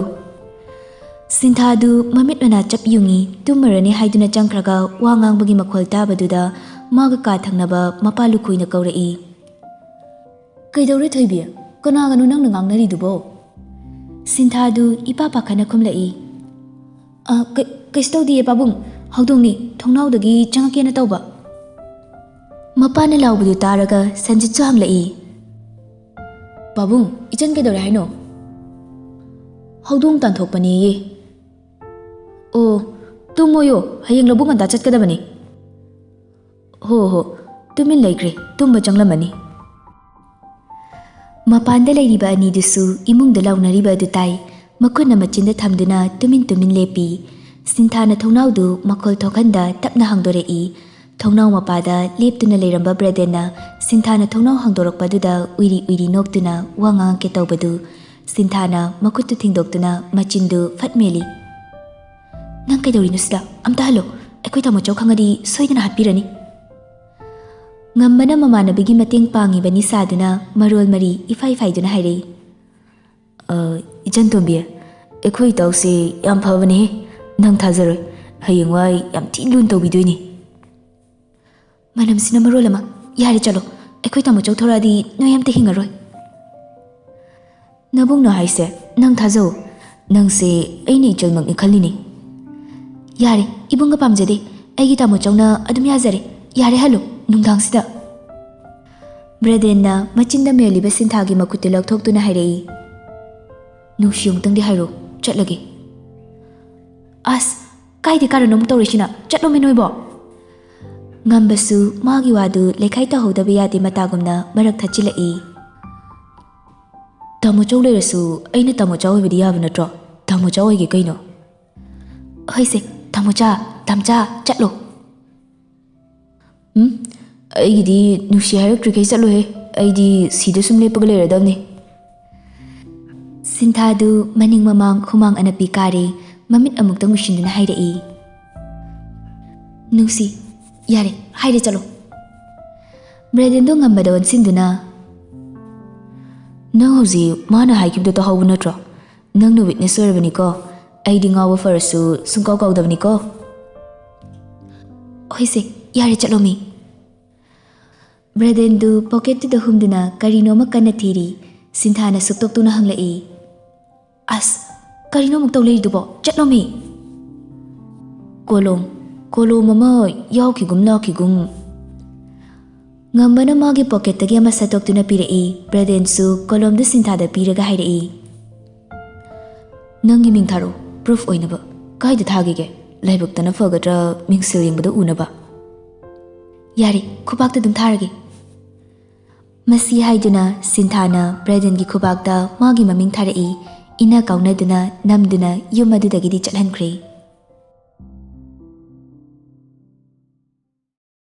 ꯁꯤꯟꯊꯥꯗꯨ ꯃꯃꯤꯠ ꯃꯅꯥ ꯆꯞ ꯌꯨꯡꯉꯤ꯫ ꯇꯨꯝꯃꯨꯔꯅꯤ ꯍꯥꯏꯗꯨꯅ ꯆꯪꯈ꯭ꯔꯒ ꯋꯥ ꯉꯥꯡꯕꯒꯤ ꯃꯈꯣꯜ ꯇꯥꯕꯗꯨꯗ ꯃꯥꯒ ꯀꯥ ꯊꯪꯅꯕ ꯃꯄꯥ ꯂꯨꯈꯣꯏꯅ ꯀꯧꯔꯛꯏ, "ꯀꯩꯗꯧꯔꯦ ꯊꯣꯏꯕꯤ? ꯀꯅꯥꯒꯅꯣ ꯅꯪꯅ ꯉꯥꯡꯅꯔꯤꯗꯨꯕꯣ?" ꯁꯤꯟꯊꯥꯗꯨ ꯏꯄꯥ ꯄꯥꯈꯠꯅ ꯈꯨꯝꯂꯛꯏ, ꯑ, ꯀꯩ-, ꯀꯩꯁꯨ ꯇꯧꯗꯤꯌꯦ ꯄꯥꯕꯨꯡ, ꯍꯧꯗꯣꯡꯅꯤ, ꯊꯣꯡꯅꯥꯎꯗꯒꯤ ꯆꯪꯉꯛꯀꯦꯅ ꯇꯧꯕ꯫ ꯃꯄꯥꯅ ꯂꯥꯎꯕꯗꯨ ꯇꯥꯔꯒ ꯁꯟꯖꯤꯠꯁꯨ ꯍꯪꯂꯛꯏ꯫ "ꯄꯥꯕꯨꯡ, ꯏꯆꯟ ꯀꯩꯗꯧꯔꯦ ꯍꯥꯏꯅꯣ?" "ꯍꯧꯗꯣꯡ ꯇꯥꯟꯊꯣꯛꯄꯅꯦꯌꯦ꯫" "ꯑꯣ, ꯇꯨꯝꯃꯣꯌꯣ, ꯍꯌꯦꯡ ꯂꯧꯕꯨꯛ ꯉꯟꯇꯥ ꯆꯠꯀꯗꯕꯅꯤ꯫" "ꯍꯣ ꯍꯣ, ꯇꯨꯃꯤꯟ ꯂꯩꯈ꯭ꯔꯦ, ꯇꯨꯝꯕ ꯆꯪꯂꯝꯃꯅꯤ꯫" ꯃꯄꯥꯟꯗ ꯂꯩꯔꯤꯕ ꯑꯅꯤꯗꯨꯁꯨ ꯏꯃꯨꯡꯗ ꯂꯥꯎꯅꯔꯤꯕ ꯑꯗꯨ ꯇꯥꯏ꯫ ꯃꯈꯨꯠꯅ ꯃꯆꯤꯟꯗ ꯊꯝꯗꯨꯅ ꯇꯨꯃꯤꯟ ꯇꯨꯃꯤꯟ ꯂꯦꯞꯄꯤ꯫ ꯁꯤꯟꯊꯥꯅ ꯊꯣꯡꯅꯥꯎꯗꯨ ꯃꯈꯣꯜ ꯊꯣꯛꯍꯟꯗ ꯇꯞꯅ ꯍꯥꯡꯗꯣꯔꯛꯏ꯫ ꯊꯣꯡꯅꯥꯎ ꯃꯄꯥꯗ ꯂꯦꯞꯇꯨꯅ ꯂꯩꯔꯝꯕ ꯕ꯭ꯔꯦꯗꯦꯟꯅ ꯁꯤꯟꯊꯥꯅ ꯊꯣꯡꯅꯥꯎ ꯍꯥꯡꯗꯣꯔꯛꯄꯗꯨꯗ ꯎꯏꯔꯤ ꯎꯏꯔꯤ ꯅꯣꯛꯇꯨꯅ ꯋꯥ ꯉꯥꯡꯉꯛꯀꯦ ꯇꯧꯕꯗꯨ ꯁꯤꯟꯊꯥꯅ ꯃꯈꯨꯠꯇꯨ ꯊꯤꯡꯗꯣꯛꯇꯨꯅ ꯃꯆꯤꯟꯗꯨ ꯐꯠ ꯃꯦꯜꯂꯤ꯫ "ꯅꯪ ꯀꯩꯗꯧꯔꯤꯅꯣ ꯁꯤꯗ? ꯑꯝꯇ ꯍꯜꯂꯣ꯫ ꯑꯩꯈꯣꯏ ꯇꯥꯃꯣ ꯆꯧ ꯈꯪꯉꯗꯤ ꯁꯣꯏꯗꯅ ꯍꯥꯠꯄꯤꯔꯅꯤ꯫" ꯉꯝꯕꯅ ꯃꯃꯥꯟꯅꯕꯤꯒꯤ ꯃꯇꯦꯡ ꯄꯥꯡꯉꯤꯕꯅꯤ ꯁꯥꯗꯨꯅ ꯃꯔꯣꯜ ꯃꯔꯤ ꯏꯐꯥꯏ ꯐꯥꯏꯗꯨꯅ ꯍꯥꯏꯔꯛꯏ꯫ "ꯑ, ꯏꯆꯟ ꯇꯣꯝꯕꯤ, ꯑꯩꯈꯣꯏ ꯏꯇꯥꯎꯁꯦ ꯌꯥꯝ ꯐꯕꯅꯦꯍꯦ꯫ ꯅꯪ ꯊꯥꯖꯔꯣꯏ꯫ ꯍꯌꯦꯡꯋꯥꯏ ꯌꯥꯝ ꯊꯤ ꯂꯨꯅ ꯇꯧꯕꯤꯗꯣꯏꯅꯤ꯫" "ꯃꯅꯝꯁꯤꯅ ꯃꯔꯣꯜ ꯑꯃ꯫ ꯌꯥꯔꯦ, ꯆꯠꯂꯣ꯫ ꯑꯩꯈꯣꯏ ꯇꯥꯃꯣ ꯆꯧ ꯊꯣꯔꯛꯑꯗꯤ ꯅꯣꯏ ꯑꯝꯇ ꯍꯤꯡꯉꯔꯣꯏ꯫" "ꯅꯕꯨꯡꯅ ꯍꯥꯏꯁꯦ ꯅꯪ ꯊꯥꯖꯧ꯫ ꯅꯪꯁꯦ ꯑꯩꯅ ꯏꯆꯜꯃꯛꯅꯤ ꯈꯜꯂꯤꯅꯦ꯫" "ꯌꯥꯔꯦ, ꯏꯕꯨꯡꯒ ꯄꯥꯝꯖꯗꯦ꯫ ꯑꯩꯒꯤ ꯇꯥꯃꯣ ꯆꯧꯅ ꯑꯗꯨꯝ ꯌꯥꯖꯔꯦ꯫ ꯌꯥꯔꯦ, ꯍꯜꯂꯣ, ꯅꯨꯡꯗꯥꯡꯁꯤꯗ꯫" ꯕ꯭ꯔꯦꯗꯦꯟꯅ ꯃꯆꯤꯟꯗ ꯃꯦꯜꯂꯤꯕ ꯁꯤꯟꯊꯥꯒꯤ ꯃꯈꯨꯠꯇꯨ ꯂꯧꯊꯣꯛꯇꯨꯅ ꯍꯥꯏꯔꯛꯏ꯫ "ꯅꯨꯡꯁꯤ, ꯑꯃꯨꯛꯇꯪꯗꯤ ꯍꯥꯏꯔꯣ, ꯆꯠꯂꯒꯦ꯫" "ꯑꯁ, ꯀꯥꯏꯗꯦ, ꯀꯥꯔꯟ ꯑꯃꯨꯛ ꯇꯧꯔꯤꯁꯤꯅ? ꯆꯠꯂꯣꯃꯤ ꯅꯣꯏꯕꯣ!" ꯉꯝꯕꯁꯨ ꯃꯥꯒꯤ ꯋꯥꯗꯨ ꯂꯩꯈꯥꯏ ꯇꯧꯍꯧꯗꯕ ꯌꯥꯗꯦ ꯃꯇꯥꯒꯨꯝꯅ ꯃꯔꯛ ꯊꯠꯆꯤꯜꯂꯛꯏ꯫ "ꯇꯥꯃꯣ ꯆꯧ ꯂꯩꯔꯁꯨ ꯑꯩꯅ ꯇꯥꯃꯣ ꯆꯥ ꯑꯣꯏꯕꯗꯤ ꯌꯥꯕ ꯅꯠꯇ꯭ꯔꯣ? ꯇꯥꯃꯣ ꯆꯥ ꯑꯣꯏꯒꯦ ꯀꯩꯅꯣ?" "ꯍꯣꯏꯁꯦ, ꯇꯥꯃꯣ ꯆꯥ, ꯇꯥꯝꯆꯥ, ꯆꯠꯂꯣ꯫" "ꯎꯝ, ꯑꯩꯒꯤꯗꯤ ꯅꯨꯡꯁꯤ ꯍꯥꯏꯔꯛꯇ꯭ꯔꯤꯈꯩ ꯆꯠꯂꯣꯍꯦ꯫ ꯑꯩꯗꯤ ꯁꯤꯗ ꯁꯨꯝ ꯂꯦꯞꯄꯒ ꯂꯩꯔꯗꯕꯅꯤ꯫" ꯁꯤꯟꯊꯥꯗꯨ ꯃꯅꯤꯡ ꯃꯃꯥꯡ ꯍꯨꯃꯥꯡ ꯑꯅꯞꯄꯤ ꯀꯥꯔꯦ꯫ ꯃꯃꯤꯠ ꯑꯃꯨꯛꯇꯪ ꯎꯏꯁꯤꯟꯗꯨꯅ ꯍꯥꯏꯔꯛꯏ꯫ "ꯅꯨꯡꯁꯤ, ꯌꯥꯔꯦ, ꯍꯥꯏꯔꯦ, ꯆꯠꯂꯣ꯫" ꯕ꯭ꯔꯦꯗꯦꯟꯗꯣ ꯉꯝꯕꯗ ꯑꯣꯟꯁꯤꯟꯗꯨꯅ, "ꯅꯪ ꯍꯧꯖꯤꯛ ꯃꯥꯅ ꯍꯥꯏꯈꯤꯕꯗꯣ ꯇꯥꯍꯧꯕ ꯅꯠꯇ꯭ꯔꯣ? ꯅꯪꯅ ꯋꯤꯠꯅꯦꯁ ꯑꯣꯏꯔꯕꯅꯤꯀꯣ꯫ ꯑꯩꯗꯤ ꯉꯥꯎꯕ ꯐꯔꯁꯨ ꯁꯨꯡꯀꯥꯎ ꯀꯥꯎꯗꯕꯅꯤꯀꯣ꯫" "ꯍꯣꯏꯁꯦ, ꯌꯥꯔꯦ, ꯆꯠꯂꯣꯃꯤ꯫" ꯕ꯭ꯔꯦꯗꯦꯟꯗꯨ ꯄꯣꯀꯦꯠꯇꯨꯗ ꯍꯨꯝꯗꯨꯅ ꯀꯔꯤꯅꯣꯃ ꯀꯟꯅ ꯊꯤꯔꯤ꯫ ꯁꯤꯟꯊꯥꯅ ꯁꯨꯛꯇꯣꯛꯇꯨꯅ ꯍꯪꯂꯛꯏ, "ꯑꯁ, ꯀꯔꯤꯅꯣ ꯑꯃꯨꯛ ꯇꯧ ꯂꯩꯔꯤꯗꯨꯕꯣ? ꯆꯠꯂꯣꯃꯤ!" ꯀꯣꯂꯣꯝ, ꯀꯣꯂꯣꯝ ꯑꯃ ꯌꯥꯎꯈꯤꯒꯨꯝ ꯂꯥꯛꯈꯤꯒꯨꯝ꯫ ꯉꯝꯕꯅ ꯃꯥꯒꯤ ꯄꯣꯀꯦꯠꯇꯒꯤ ꯑꯃ ꯁꯠꯇꯣꯛꯇꯨꯅ ꯄꯤꯔꯛꯏ꯫ ꯕ꯭ꯔꯦꯗꯦꯟꯁꯨ ꯀꯣꯂꯣꯝꯗꯨ ꯁꯤꯟꯊꯥꯗ ꯄꯤꯔꯒ ꯍꯥꯏꯔꯛꯏ, "ꯅꯪꯒꯤ ꯃꯤꯡ ꯊꯥꯔꯛꯎ, ꯄ꯭ꯔꯨꯐ ꯑꯣꯏꯅꯕ꯫ ꯀꯥꯏꯗ ꯊꯥꯈꯤꯒꯦ? ꯂꯥꯏꯕꯛꯇꯅ ꯐꯒꯗ꯭ꯔꯥ, ꯃꯤꯡꯁꯦꯜ ꯌꯦꯡꯕꯗ ꯎꯅꯕ?" "ꯌꯥꯔꯦ, ꯈꯨꯕꯥꯛꯇ ꯑꯗꯨꯝ ꯊꯥꯔꯒꯦ꯫" ꯃꯁꯤ ꯍꯥꯏꯗꯨꯅ ꯁꯤꯟꯊꯥꯅ ꯕ꯭ꯔꯦꯗꯦꯟꯒꯤ ꯈꯨꯕꯥꯛꯇ ꯃꯥꯒꯤ ꯃꯃꯤꯡ ꯊꯥꯔꯛꯏ꯫ ꯏꯟꯅ ꯀꯥꯎꯅꯗꯨꯅ ꯅꯝꯗꯨꯅ ꯌꯨꯝ ꯑꯗꯨꯗꯒꯤꯗꯤ ꯆꯠꯍꯟꯈ꯭ꯔꯦ꯫